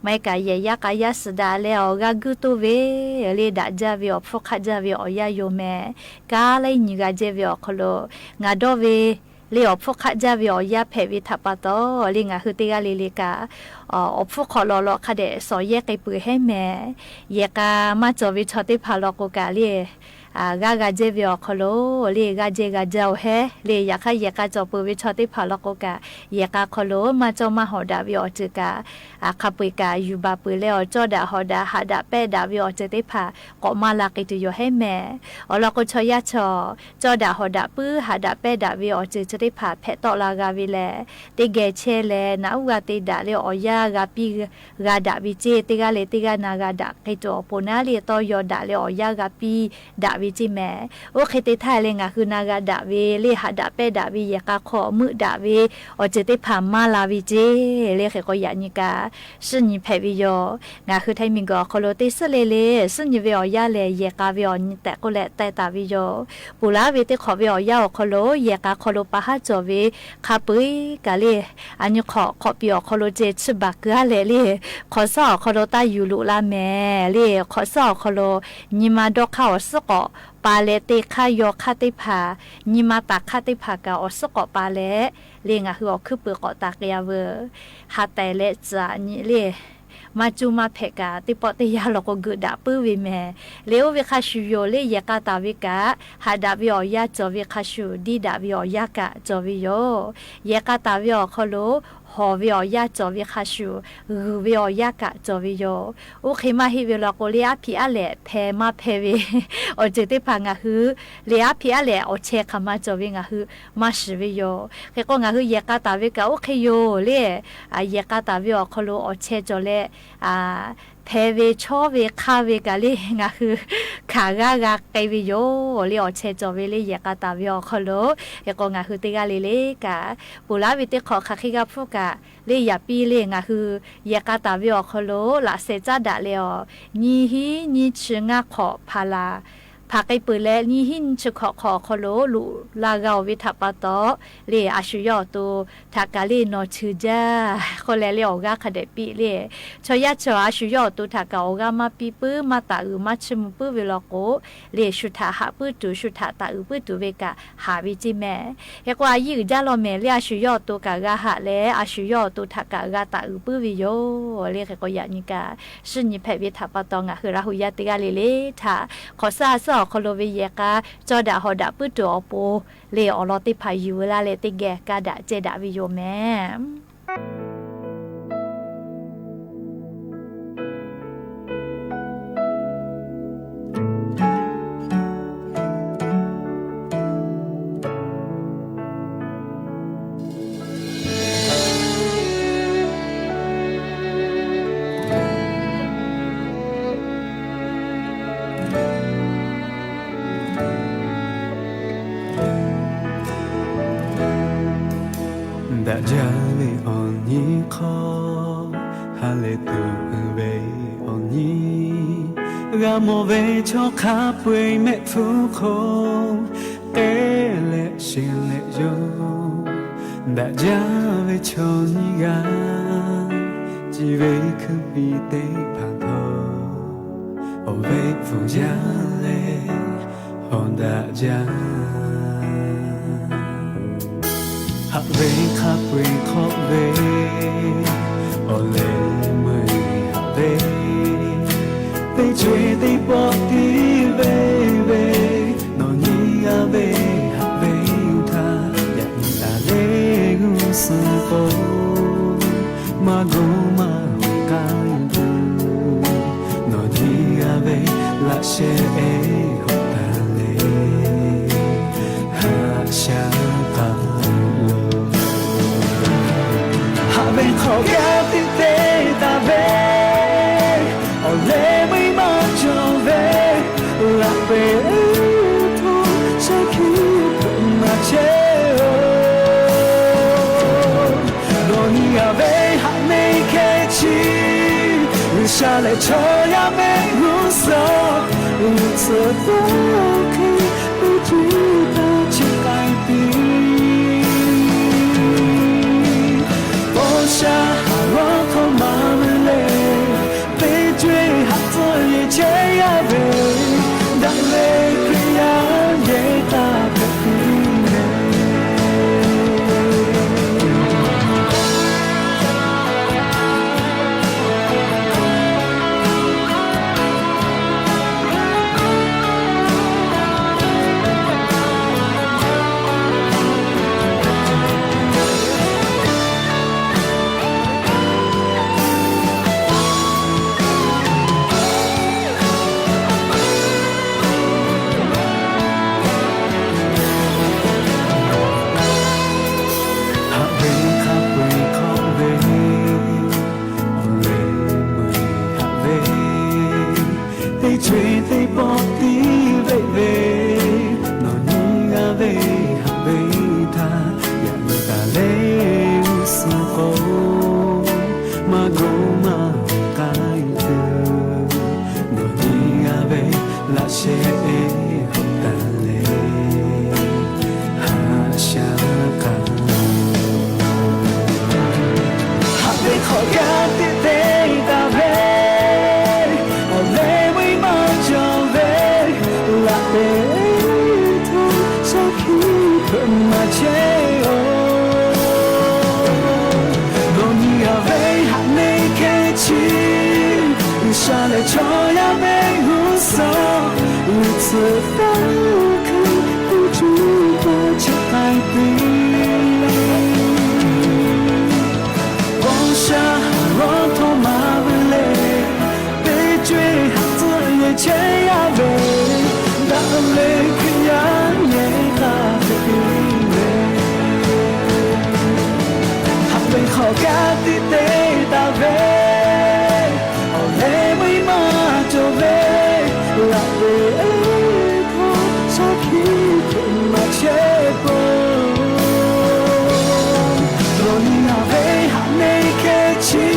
maˇ heˆ kaꞈ yehˬ yaˇ k'a yaˇ suhˍ daꞈ leh awˬ g'aˇ guiˇ toˇ ve le daꞈ jaˇ ve awˬ hpfuhˇ hk'aˆ jaˇ ve awˬ yanˇ yoˬ mehˍ. Kanˉ laiˉ nyi g'a jehˇ ve awˬ hk'aw lo ngaˬ dawˇ ve le awˬ hpfuhˇ hk'aˆ jaˇ ve awˬ yanˇ hpehꞈ ve htaꞈ pa taw le ngaˬ hui teˇ g'aˇ le le kaꞈ awˬ hpfuhˇ hk'awꞈ lawꞈ lawꞈ hk'a dehꞈ shawˍ yehˇ k'ai peuˬ heˉ mehˍ. Yehˬ k'a maˇ cawˬ ve chaw teˇ hpaˍ law k'o kaꞈ le g'aˇ g'a jehˇ ve awˬ hk'aw lo le g'aˇ jehˇ g'a jaˇ-oˬ heˉ le. Yaꞈ hk'aˇ yehˬ k'a cawˬ peuˬ ve chaw teˇ hpaˍ law k'o kaꞈ, yehˬ k'a hk'aw lo maˇ cawˇ maˇ hawˍ daꞈ ve awˬ ceuˬ kaꞈ, hk'a peu-eˬ kaꞈ yuˬ baˬ peuˬ leh awˬ cawˇ daꞈ hawˍ daꞈ haꞈ daꞈ pehˇ daꞈ ve awˬ ceuˬ teˇ hpaˍ k'awꞈ maˇ la k'ai tuˬ yoˬ heˉ mehˍ. Awˬ lawn k'o, chaw yaˇ chaw cawˇ daꞈ hawˍ daꞈ puiˉ haꞈ daꞈ pehˇ daꞈ ve awˬ ceuˬ chi teˇ hpaˍ hpehꞈ tawˆ la g'a ve lehˬ, teˇ geh chehˇ leh naꞈ uˉ g'a te daꞈ leh awˬ yanˇ g'a piˇ g'a daꞈ ve ceˇ. Teˇ g'aˇ leh teˇ g'aˇ na g'a daꞈ k'ai tuˬ awˬ pon naˉ le tawˇ yaw daꞈ leh awˬ yanˇ g'a piˇ daꞈ ve ceˇ mehˍ. Oˇ hk'e te htaˇ le ngaˬ hui na g'a daꞈ ve le haꞈ daꞈ pehˇ daꞈ ve yehˬ k'a hk'aw meuˆ daꞈ ve awˬ ceuˬ teˇ hpaˍ maˇ la ve ceˇ le. Hk'e k'o yaꞈ nyi kaꞈ suhˉ nyi hpehꞈ ve yoˬ. Ngaˬ hui Htaiˇ miˬguiˬ awˬ hk'aw lo teˇ suhˉ le le suhˉ nyi ve awˬ yanˇ lehˬ, yehˬ k'a ve awˬ nyi tehꞈ k'oˆ leh teh taˍ ve yoˬ. Ponˬ laˉ ve teˇ hk'awꞈ ve awˬ yanˇ awˬ hk'aw lo yehˬ k'a hk'aw lo pa haˉ cawˬ ve hk'a peu-eˬ kaꞈ le, a nyi hk'awꞈ hk'awꞈ piˍ awˬ hk'aw lo ceh chi baˬ keu-a leh le, hk'awꞈ shaˉ awˬ hk'aw lo taˇ yuˬ loꞈ la mehˍ le. Hk'awꞈ shaˉ awˬ hk'aw lo nyi ma dawˇ hk'aˇ awˬ suhˉ k'awꞈ pa leh, te hk'aˇ yaw hk'aˇ teˇ hpaˍ, nyi ma taˍ hk'aˇ teˇ hpaˍ kaꞈ awˬ suhˉ k'awꞈ pa leh le, ngaˬ hui awˬ hkuiˉ puiˍ k'awꞈ taˍ k'ai-a veuˬ. Ha tehˬ leh tcuhˍ nyi le maˇ cuˇ maˇ hpehꞈ kaꞈ teˇ pawˆ teˇ yanˇ law k'o geuꞈ daꞈ puiˉ ve mehˍ. Le oˇ ve hk'a shuˍ yoˬ le, yehˬ k'a taˍ ve kaꞈ haꞈ daꞈ ve awˬ yanˇ cawˬ ve hk'a shuˍ, diˇ daꞈ ve awˬ yanˇ kaꞈ cawˬ ve yoˬ. Yehˬ k'a taˍ ve awˬ hk'aw lo hawˬ ve awˬ yanˇ cawˬ ve hk'a shuˍ, g'uiˬ ve awˬ yanˇ kaꞈ cawˬ ve yoˬ. Oˇ hk'e maˇ heˆ ve law k'o le, aˉ hpiꞈ aˉ lehꞈ hpeh maˇ hpeh ve awˬ ceuˬ teˇ hpaˍ ngaˬ hui le aˉ hpiꞈ aˉ lehꞈ awˬ chehˇ hk'aˬ ma cawˬ ve ngaˬ hui maˇ shiˍ ve yoˬ. Hk'e k'o ngaˬ hui yehˬ k'a taˍ ve kaꞈ oˇ hk'e yoˬ le. Yehˬ k'a taˍ ve awˬ hk'aw lo awˬ chehˇ cawˬ leh hpeh ve chawˇ ve hk'aˇ ve kaꞈ le ngaˬ hui hkanˍ g'aˇ g'a k'ai ve yoˬ le. Awˬ chehˇ cawˬ ve le yehˬ k'a taˍ ve awˬ hk'aw lo. Hk'e k'o ngaˬ hui teˇ g'aˇ le le kaꞈ ponˬ laˉ ve teˇ hk'awꞈ hk'aˬ hk'e g'a hpfuhˇ kaꞈ le yaꞈ piˇ le ngaˬ hui yehˬ k'a taˍ ve awˬ hk'aw lo laꞈ sheh caˉ daꞈ leh awˬ nyiˇ hinˉ nyiˇ chi ngaˇ hk'awꞈ hpaˍ laˬ hpaˍ k'ai peuˬ leh, nyiˇ hinˉ nyiˇ chi hk'awꞈ hk'awꞈ awˬ hk'aw lo loꞈ la g'a-oˬ ve htaꞈ pa taw le, a shu yawˇ awˬ to htaꞈ kaꞈ le nawˬ cheuˬ jaˇ k'oˆ leh le awˬ g'aˇ hk'a dehꞈ piˇ le. Chaw yaˇ chaw a shu yawˇ awˬ to htaꞈ kaꞈ awˬ g'aˇ maˇ piˇ puiˉ maˇ taˍ uiˍ maˇ chiˇ mvuh puiˉ ve law k'o le, shu htaꞈ haꞈ puiˉ tuˬ shu htaꞈ taˍ uiˍ puiˉ tuˬ ve kaꞈ haꞈ ve ceˇ mehˍ. Hk'e k'o a yiˉ uiˍ jaˇ law mehˍ le, a shu yawˇ awˬ to kaꞈ g'a haꞈ leh a shu yawˇ awˬ to htaꞈ kaꞈ g'a taˍ uiˍ puiˉ ve yoˬ le. Hk'e k'o yaꞈ nyi kaꞈ suhˉ nyi hpehꞈ ve htaꞈ pa taw ngaˬ hui Laˇ hu yaˇ teˇ g'aˇ le le htaꞈ hk'awꞈ shaˉ a shaˉ awˬ hk'aw lo ve yehˬ k'a cawˇ daꞈ hawˍ daꞈ puiˉ tuˬ awˬ pon le awˬ lawn teˇ hpaˍ yuˬ laˇ leh teˇ geh kaˇ daꞈ ceh daꞈ ve yoˬ mehˍ. Daꞈ jaˇ ve awˬ nyi hk'aw, ha lehˬ tuˬ uiˍ ve awˬ nyi, g'a mawˬ ve chaw hk'a peu-eˬ mehˆ hpfuhˇ hk'oˆ k'ehˉ leh sheˍ leh yoˬ. Daꞈ jaˇ ve chaw nyiˇ g'aˇ, chi ve hkuiˉ piˇ teˇ hpaˍ htawˇ, awˬ ve hpfuhˇ jaˇ leh hawꞈ daꞈ jaˇ. Haꞈ ve hk'a peu-eˬ hk'awꞈ ve, awˬ lehˬ meuˇ haꞈ ve, teˇ co-e teˇ pawˆ tiˉ ve ve, nawˬ nyi g'a ve haꞈ ve htaˇ, yaꞈ nyi taˍ le g'uˇ suhˍ k'o, maˇ gu maˇ k'ai tuˬ, nawˬ nyi g'a ve laꞈ sheh-e hawꞈ taˍ le. Haꞈ shaˉ k'aˍ lo, haꞈ ve hk'awꞈ gaˇ tiꞈ te taˍ ve, awˬ leh meuˇ maˇ cawˬ ve, laꞈ peꞈ htaˇ shaˉ hkiˆ hpeuꞈ maˇ chehˇ-oˬ. Nawˬ nyi g'a ve haꞈ neˇ hkeh chi, G'uiˬsha lehˬ chaw yaˇ mehˆ g'uˇ suhˍ, g'uiˬ tcuhˍ taˇ hkui, teˇ co-e taˇ chi k'ai piˇ. Paw sha haˍ g'awˇ hkawˇ maˍ ve le, teˇ co-e haꞈ tcuhˇ yehˬ chehˇ yaˇ ve, daꞈ ve Hkriꞈ yaˇ yehˬ taˇ hpehꞈ piˇ le. Haꞈ ve hk'a peu-eˬ hk'awꞈ ve, awˬ lehˬ meuˇ haꞈ ve, teˇ co-e teˇ pawˆ tiˉ ve ve, nawˬ nyi g'a ve haꞈ ve htaˇ, yaꞈ nyi taˍ le g'uˇ suhˍ k'o, maˇ gu maˇ k'ai tuˬ, nawˬ nyi g'a ve laꞈ sheh-e hawꞈ taˍ le. Haꞈ shaˉ k'aˍ, haꞈ ve hk'awꞈ gaˇ tiꞈ te taˍ ve, awˬ leh meuˇ maˇ cawˬ ve, laꞈ peꞈ htaˇ shaˉ hkiˆ hpeuꞈ maˇ chehˇ-oˬ. Nawˬ nyi g'a ve haꞈ neˇ hkeh chi, G'uiˬsha lehˬ chaw yaˇ mehˆ g'uˇ suhˍ, g'uiˬ tcuhˍ taˇ hkui, teˇ co-e taˇ chi k'ai piˇ. Paw sha haˍ g'awˇ hkawˇ maˍ ve le, teˇ co-e haꞈ tcuhˇ yehˬ chehˇ yaˇ ve, daꞈ ve Hkriꞈ yaˇ yehˬ taˇ hpehꞈ piˇ le. Haꞈ ve hk'awꞈ gaˇ tiꞈ te taˍ ve, awˬ leh meuˇ maˇ cawˬ ve, laꞈ peꞈ htaˇ shaˉ hkiˆ hpeuꞈ maˇ chehˇ peuˬ. Nawˬ nyi g'a ve haꞈ neˇ hkeh chi,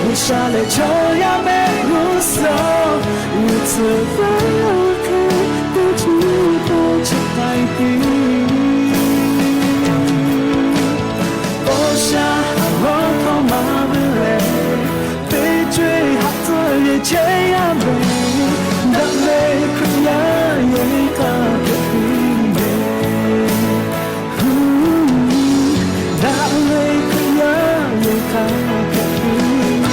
G'uiˬsha lehˬ chaw yaˇ mehˆ g'uˇ suhˍ, g'uiˬ tcuhˍ taˇ hkui, teˇ co-e taˇ chi k'ai piˇ. Paw sha haˍ g'awˇ hkawˇ maˍ ve le, teˇ co-e haꞈ tcuhˇ yehˬ chehˇ yaˇ ve, daꞈ ve Hkriꞈ yaˇ yehˬ taˇ hpehꞈ piˇ le. Daꞈ ve Hkriꞈ yaˇ yehˬ taˇ hpehꞈ piˇ le.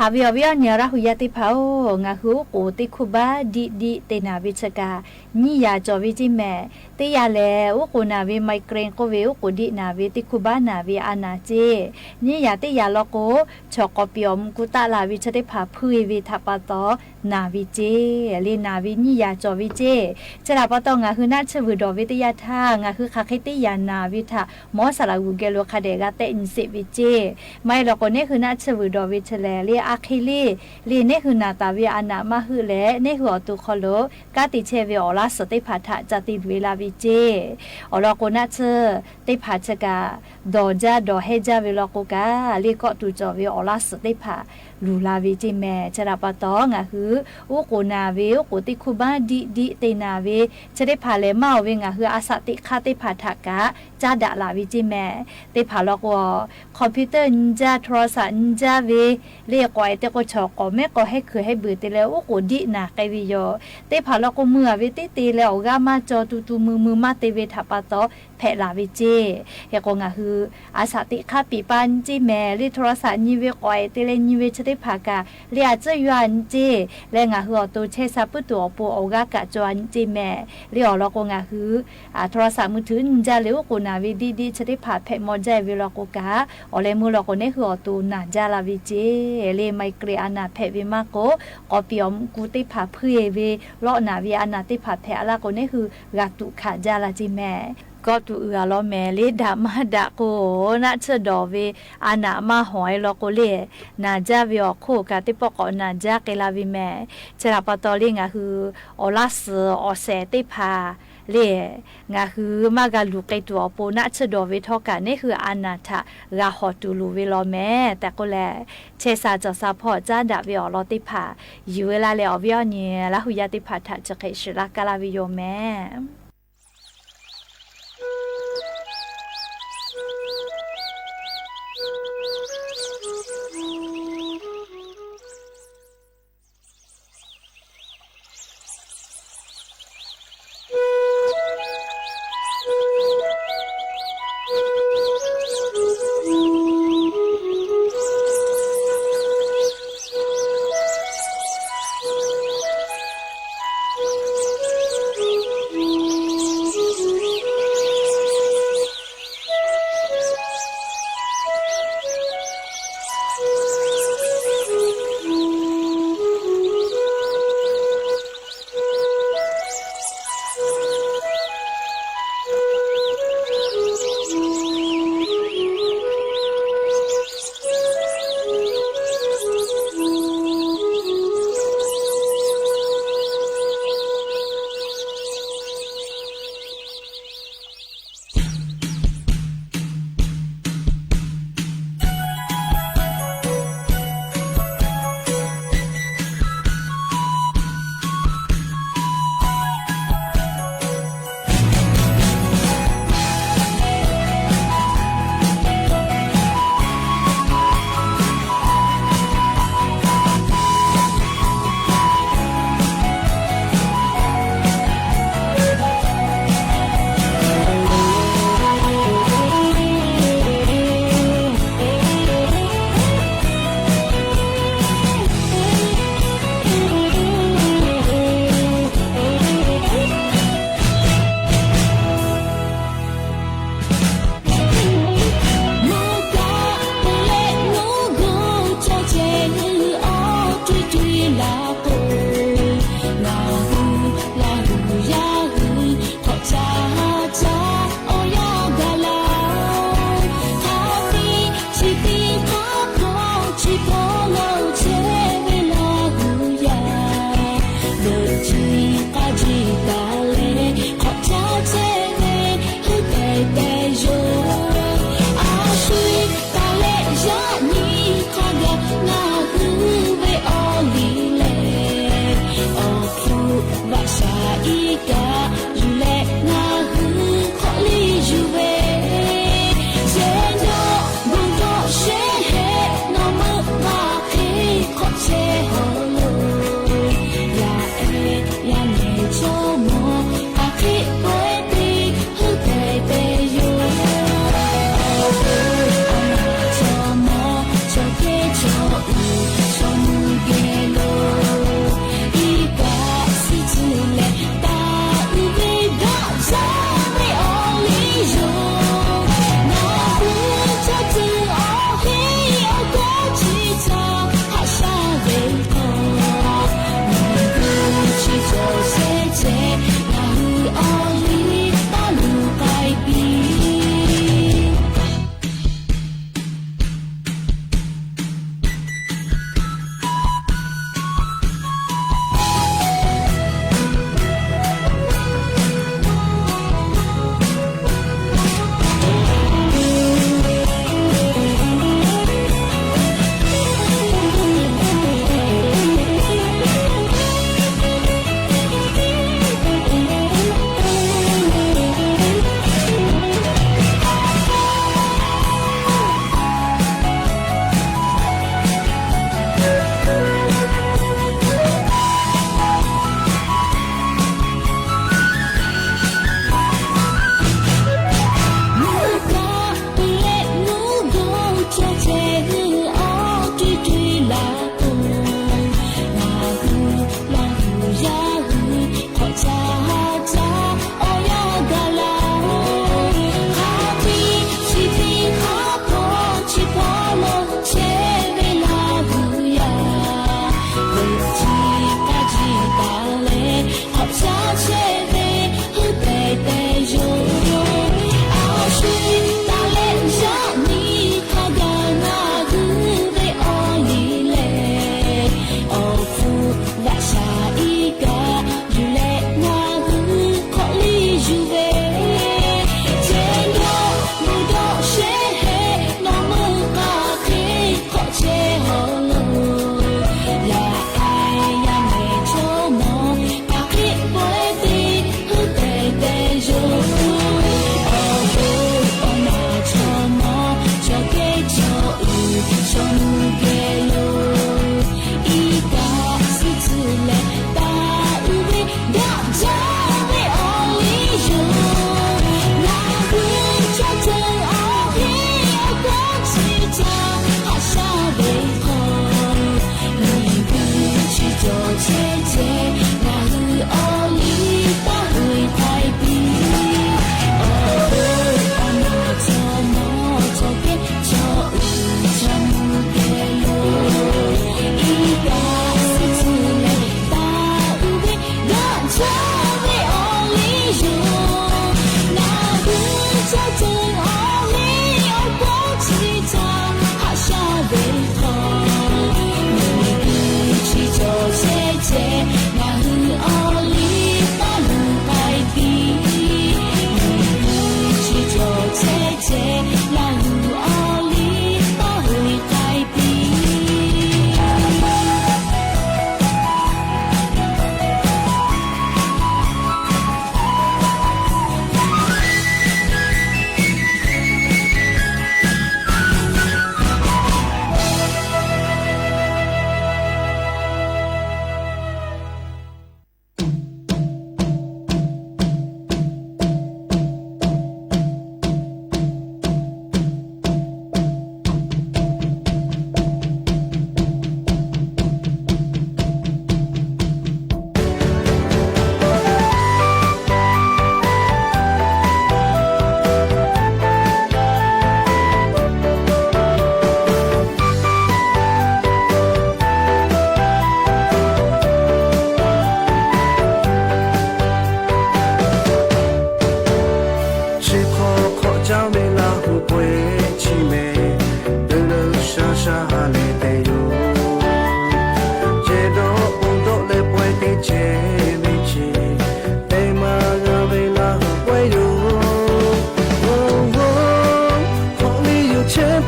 Haꞈ ve awˬ viˉ awˬ nyi Laˇ hu yaˇ teˇ hpaˍ-oˬ, ngaˬ hui uˉ k'oˍ teˇ hkuˇ baˆ diˆ diˆ te naˍ ve chi kaꞈ nyiˇ yaꞈ cawˬ ve ceˇ mehˍ. Teˇ yaꞈ lehˬ, uˉ k'oˍ naˬ ve migraine k'oˆ ve uˉ k'oˍ diˆ naˬ ve teˇ hkuˇ baˆ naˬ ve a naˍ ceˇ. Nyiˇ yaꞈ teˇ yaꞈ law k'o, chaw k'awꞈ piˍ awˬ mvuhˇ ku taˆ la ve chi teˇ hpaˍ hpuiˇ ve htaꞈ pa taw naˬ ve ceˇ. Le naˬ ve nyiˇ yaꞈ cawˬ ve ceˇ. Chi htaꞈ pa taw ngaˬ hui naˆ tsuhˇ vuiˬ dawˬ ve teˇ yanˇ htaˇ, ngaˬ hui hk'aˬ hk'e teˇ yaꞈ naˬ ve htaꞈ mawˉ saˍ laꞈ g'uˬ geh lo hk'a dehꞈ g'a tehˆ nyi sheˍ ve ceˇ. Maˇ heˆ law k'o, neˇ hui naˆ tsuhˇ vuiˬ dawˬ ve chi lehˬ, le a hk'e le, le neˇ hui naˬ taˍ ve a naˍ maˇ heuˆ leh, neˇ hui awˬ to hk'aw lo kanˉ te chehˇ ve awˬ laˇ suhˍ teˇ hpaˍ htaꞈ ca te luˬ ve la ve ceˇ. Awˬ lawn k'o, naˆ tsuhˇ teˇ hpaˍ chi kaꞈ dawˬ jaˇ dawˬ hehˇ jaˇ ve law k'o kaꞈ, le kawˆ tuˬ cawˬ ve awˬ laˇ suhˍ teˇ hpaˍ luˬ la ve ceˇ mehˍ. Chi htaꞈ pa taw, ngaˬ hui uˉ k'oˍ naˬ ve uˉ k'oˍ teˇ hkuˇ baˆ diˆ diˆ te naˬ ve chi teˇ hpaˍ lehˬ, maˇ oˬ ve ngaˬ hui a shaꞈ teꞈ hk'aˇ teˇ hpaˍ htaꞈ kaꞈ caˉ daꞈ la ve ceˇ mehˍ. Teˇ hpaˍ law k'o, computer nyi jaˇ, โทรศัพท์ nyi jaˇ ve, le k'awꞈ e te k'o, chaw k'awꞈ mehˉ k'awꞈ hehˇ kuiˬ hehˇ buiˬ te leh uˉ k'oˍ diˆ naˬ k'ai ve yoˬ. Teˇ hpaˍ law k'o, mui a ve teˇ te leh awˬ g'aˇ maˇ caw, tu tu mui mui maˇ te ve htaꞈ pa taw hpehꞈ la ve ceˇ. Hk'e k'o, ngaˬ hui a shaꞈ teꞈ hk'aˇ piˍ pa nyi ceˇ mehˍ. Le โทรศัพท์ nyi ve k'awꞈ e te leh nyi ve chi teˇ hpaˍ kaꞈ, le a tcuhˉ yaw a nyi ceˇ leh ngaˬ hui awˬ to chehˇ sha puiˉ tuˬ awˬ pon awˬ g'aˇ kaꞈ caw a nyi ceˇ mehˍ. Le awˬ lawn k'o, ngaˬ hui โทรศัพท์มือถือ nyi jaˇ leh uˉ k'oˍ naˬ ve diˆ diˆ chi teˇ hpaˍ hpehꞈ maw jaˇ ve law k'o kaꞈ, awˬ leh meuˇ law k'o, neˇ hui awˬ to naˬ jaˇ la ve ceˇ. Le migraine a naˍ hpehꞈ ve maˇ k'o, k'awꞈ piˍ awˬ mvuhˇ ku teˇ hpaˍ hpuiˇ ve lawˆ naˬ ve a naˍ teˇ hpaˍ hpehꞈ a laˇ k'o, neˇ hui g'a tuꞈ hkanˍ jaˇ la ceˇ mehˍ. Kawˆ tuˬ uiˍ a law mehˍ, le daꞈ maˇ daꞈ k'o, naˆ tsuhˇ dawˬ ve a naˍ maˇ hawˍ e law k'o le, naˬ jaˇ ve awˬ hk'oˆ kaꞈ teˇ pawˆ k'awꞈ naˬ jaˇ k'ai la ve mehˍ. Chi htaꞈ pa taw le ngaˬ hui awˬ laˇ suhˍ awˬ shehˍ teˇ hpaˍ le, ngaˬ hui maˇ g'a luˬ k'ai tuˬ awˬ pon naˆ tsuhˇ dawˬ ve htawˇ kaꞈ neˇ hui a naˍ htaꞈ g'a hawˍ tuˬ loˍ ve law mehˍ tehꞈ k'oˆ leh, chehˇ sha cawˬ sha hpawˇ caˉ daꞈ ve awˬ lawn teˇ hpaˍ yuˬ e laˇ leh, awˬ viˉ awˬ nyi Laˇ hu yaˇ teˇ hpaˍ htaꞈ chi hk'e shiˍ laˇ kaˇ laˇ ve yoˬ mehˍ.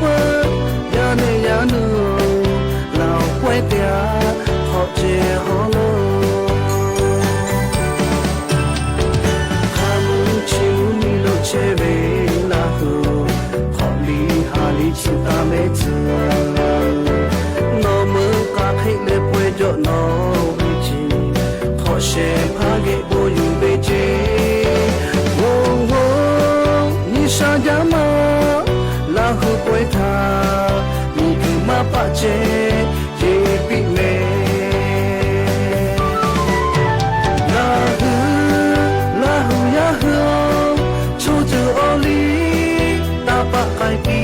peuˬ, yaˇ nehˬ yaˇ nuˇ, Laˇ huˍ pawehˇ teˇ g'aˇ hk'awꞈ ceh hawˉ lo. Hk'a mvuhˇ chi mvuhˇ miˬ lo chehˇ ve Laˇ huˍ, hk'awꞈ liˇ ha liˇ chi taˇ mehˉ tcuh. Nawˬ meuˇ k'a hk'e leh pawehˇ jawˆ nawˬ ve chi, hk'awꞈ shehˍ hpaˇ geh bon yuˬ ve ceˇ. Oˬ, oˬ, nyi sha jaˇ maˇ, Laˇ huˍ pawehˇ htaꞈ miˬguiˬ maˇ paˆ ceh yeˬ piˇ mehˍ. Laˇ huˍ, Laˇ huˍ yaˇ hui-oˬ, chaw ceuˬ awˬ liˇ taˇ paˆ k'ai piˇ.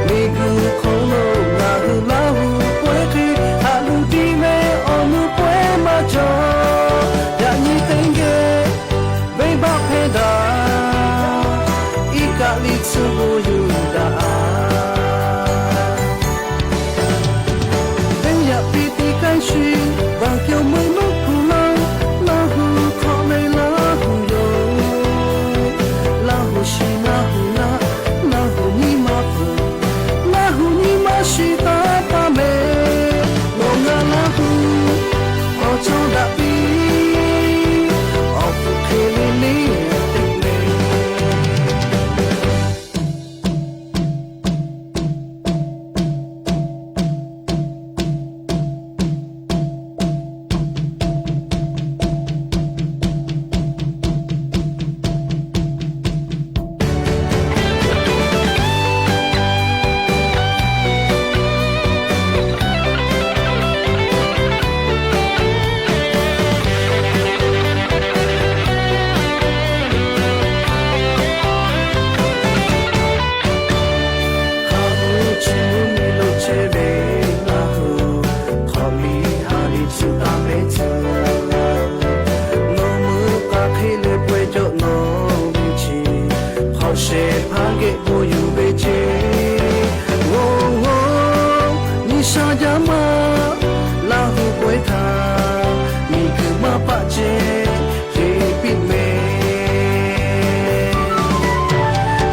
Miˬguiˬ hk'oˆ lo Laˇ huˍ Laˇ huˍ pawehˇ hk'e haꞈ luˬ tiˉ ve awˬ nuˇ pawehˇ maˇ cawˬ. Yaꞈ nyi teˇ geh venˇbaˆ hpehˇ daꞈ, iˉ kaˆ liˇ tsuhˇ bon yuˬ daꞈ. Venˇ yaꞈ piˇ tiˉ k'ai shuˍ, baˬ kehˬ meuˇ nuˇ hpu laˇ, Laˇ huˍ hk'awꞈ ve Laˇ huˍ yoˬ. Laˇ huˍ shiˍ Laˇ huˍ laˇ, Laˇ huˍ nyiˇ ma peuˬ, Laˇ huˍ nyiˇ ma shiˍ taˍ taˍ mehˍ. Nawˬ ngaˬ Laˇ huˍ awˬ cawˇ daꞈ piˇ, awˬ hpfuhˇ hk'e le le teˇ mehˍ. Hk'a mvuhˇ chi mvuhˇ miˬ lo chehˇ ve Laˇ huˍ, hk'awꞈ liˇ ha liˇ chi taˇ mehˉ tcuh. Nawˬ meuˇ k'a hk'e leh pawehˇ jawˆ nawˬ ve chi, hk'awꞈ shehˍ hpaˇ geh bon yuˬ ve ceˇ. Oˬ, oˬ, nyi sha jaˇ maˇ, Laˇ huˍ pawehˇ htaꞈ miˬguiˬ maˇ paˆ ceh yeˬ piˇ mehˍ.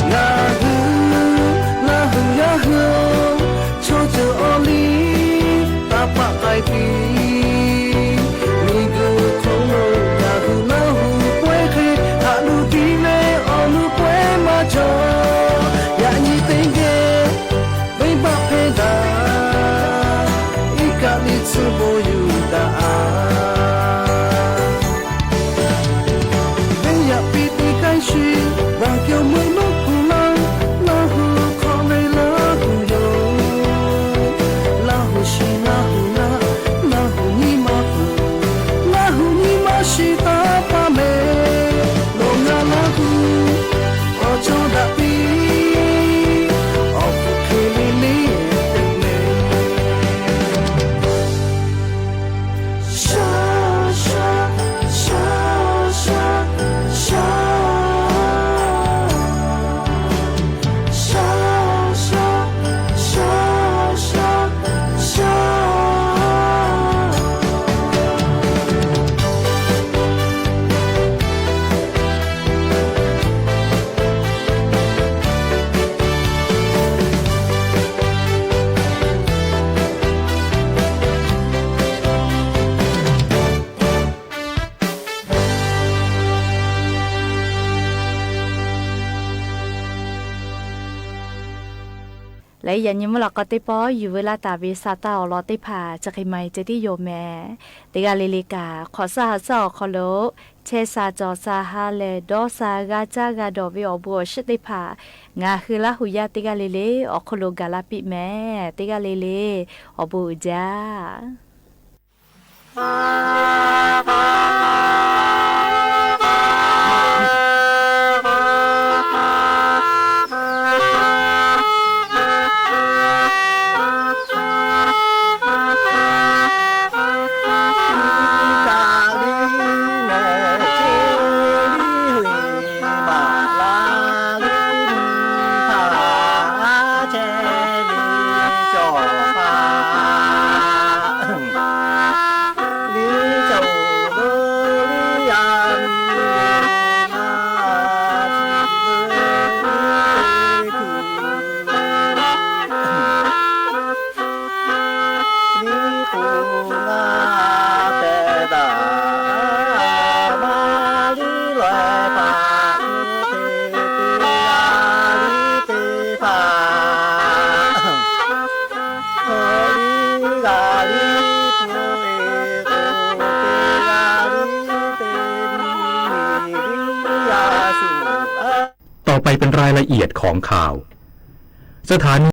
Ngaˬ hui Laˇ huˍ yaˇ hui-oˬ, chaw ceuˬ awˬ liˇ taˇ paˆ k'ai piˇ. Miˬguiˬ hk'oˆ lo ngaˬ hui Laˇ huˍ pawehˇ hk'e haꞈ luˬ tiˉ ve awˬ nuˇ pawehˇ maˇ cawˬ. Yaꞈ nyi teˇ geh venˇbaˆ hpehˇ daꞈ, iˉ kaˆ liˇ tsuhˇ bon yuˬ daꞈ. Venˇ yaꞈ piˇ tiˉ k'ai shuˍ, baˬ kehˬ meuˇ nuˇ hpu laˇ, Laˇ huˍ hk'awꞈ ve Laˇ huˍ yoˬ. Laˇ huˍ shiˍ Laˇ huˍ laˇ, Laˇ huˍ nyiˇ ma peuˬ, Laˇ huˍ nyiˇ ma shiˍ taˍ taˍ mehˍ. Nawˬ ngaˬ Laˇ huˍ awˬ cawˇ daꞈ piˇ, awˬ hpfuhˇ hk'e le le teˇ mehˍ. Leh yaꞈ nyi mvuhˇ laꞈ k'aw teˇ pawˆ yuˬ veu laˇ taˍ ve sa taˇ awˬ lawn teˇ hpaˍ chi hk'e maˍ e ceh tiˉ yoˬ mehˍ. Teˇ g'aˇ le le kaꞈ hk'awꞈ suhˉ ha suhˉ awˬ hk'aw lo chehˇ sha cawˬ sha ha lehˬ dawˇ sha g'a caˇ g'a dawˬ ve awˬ bon awˬ shiˍ teˇ hpaˍ ngaˬ hui Laˇ huˍ yaˇ teˇ g'aˇ le le awˬ hk'aw lo gaˬ la piˇ mehˍ. Teˇ g'aˇ le le awˬ bon uiˍ jaˇ. รายละเอียดของข่าว สถานี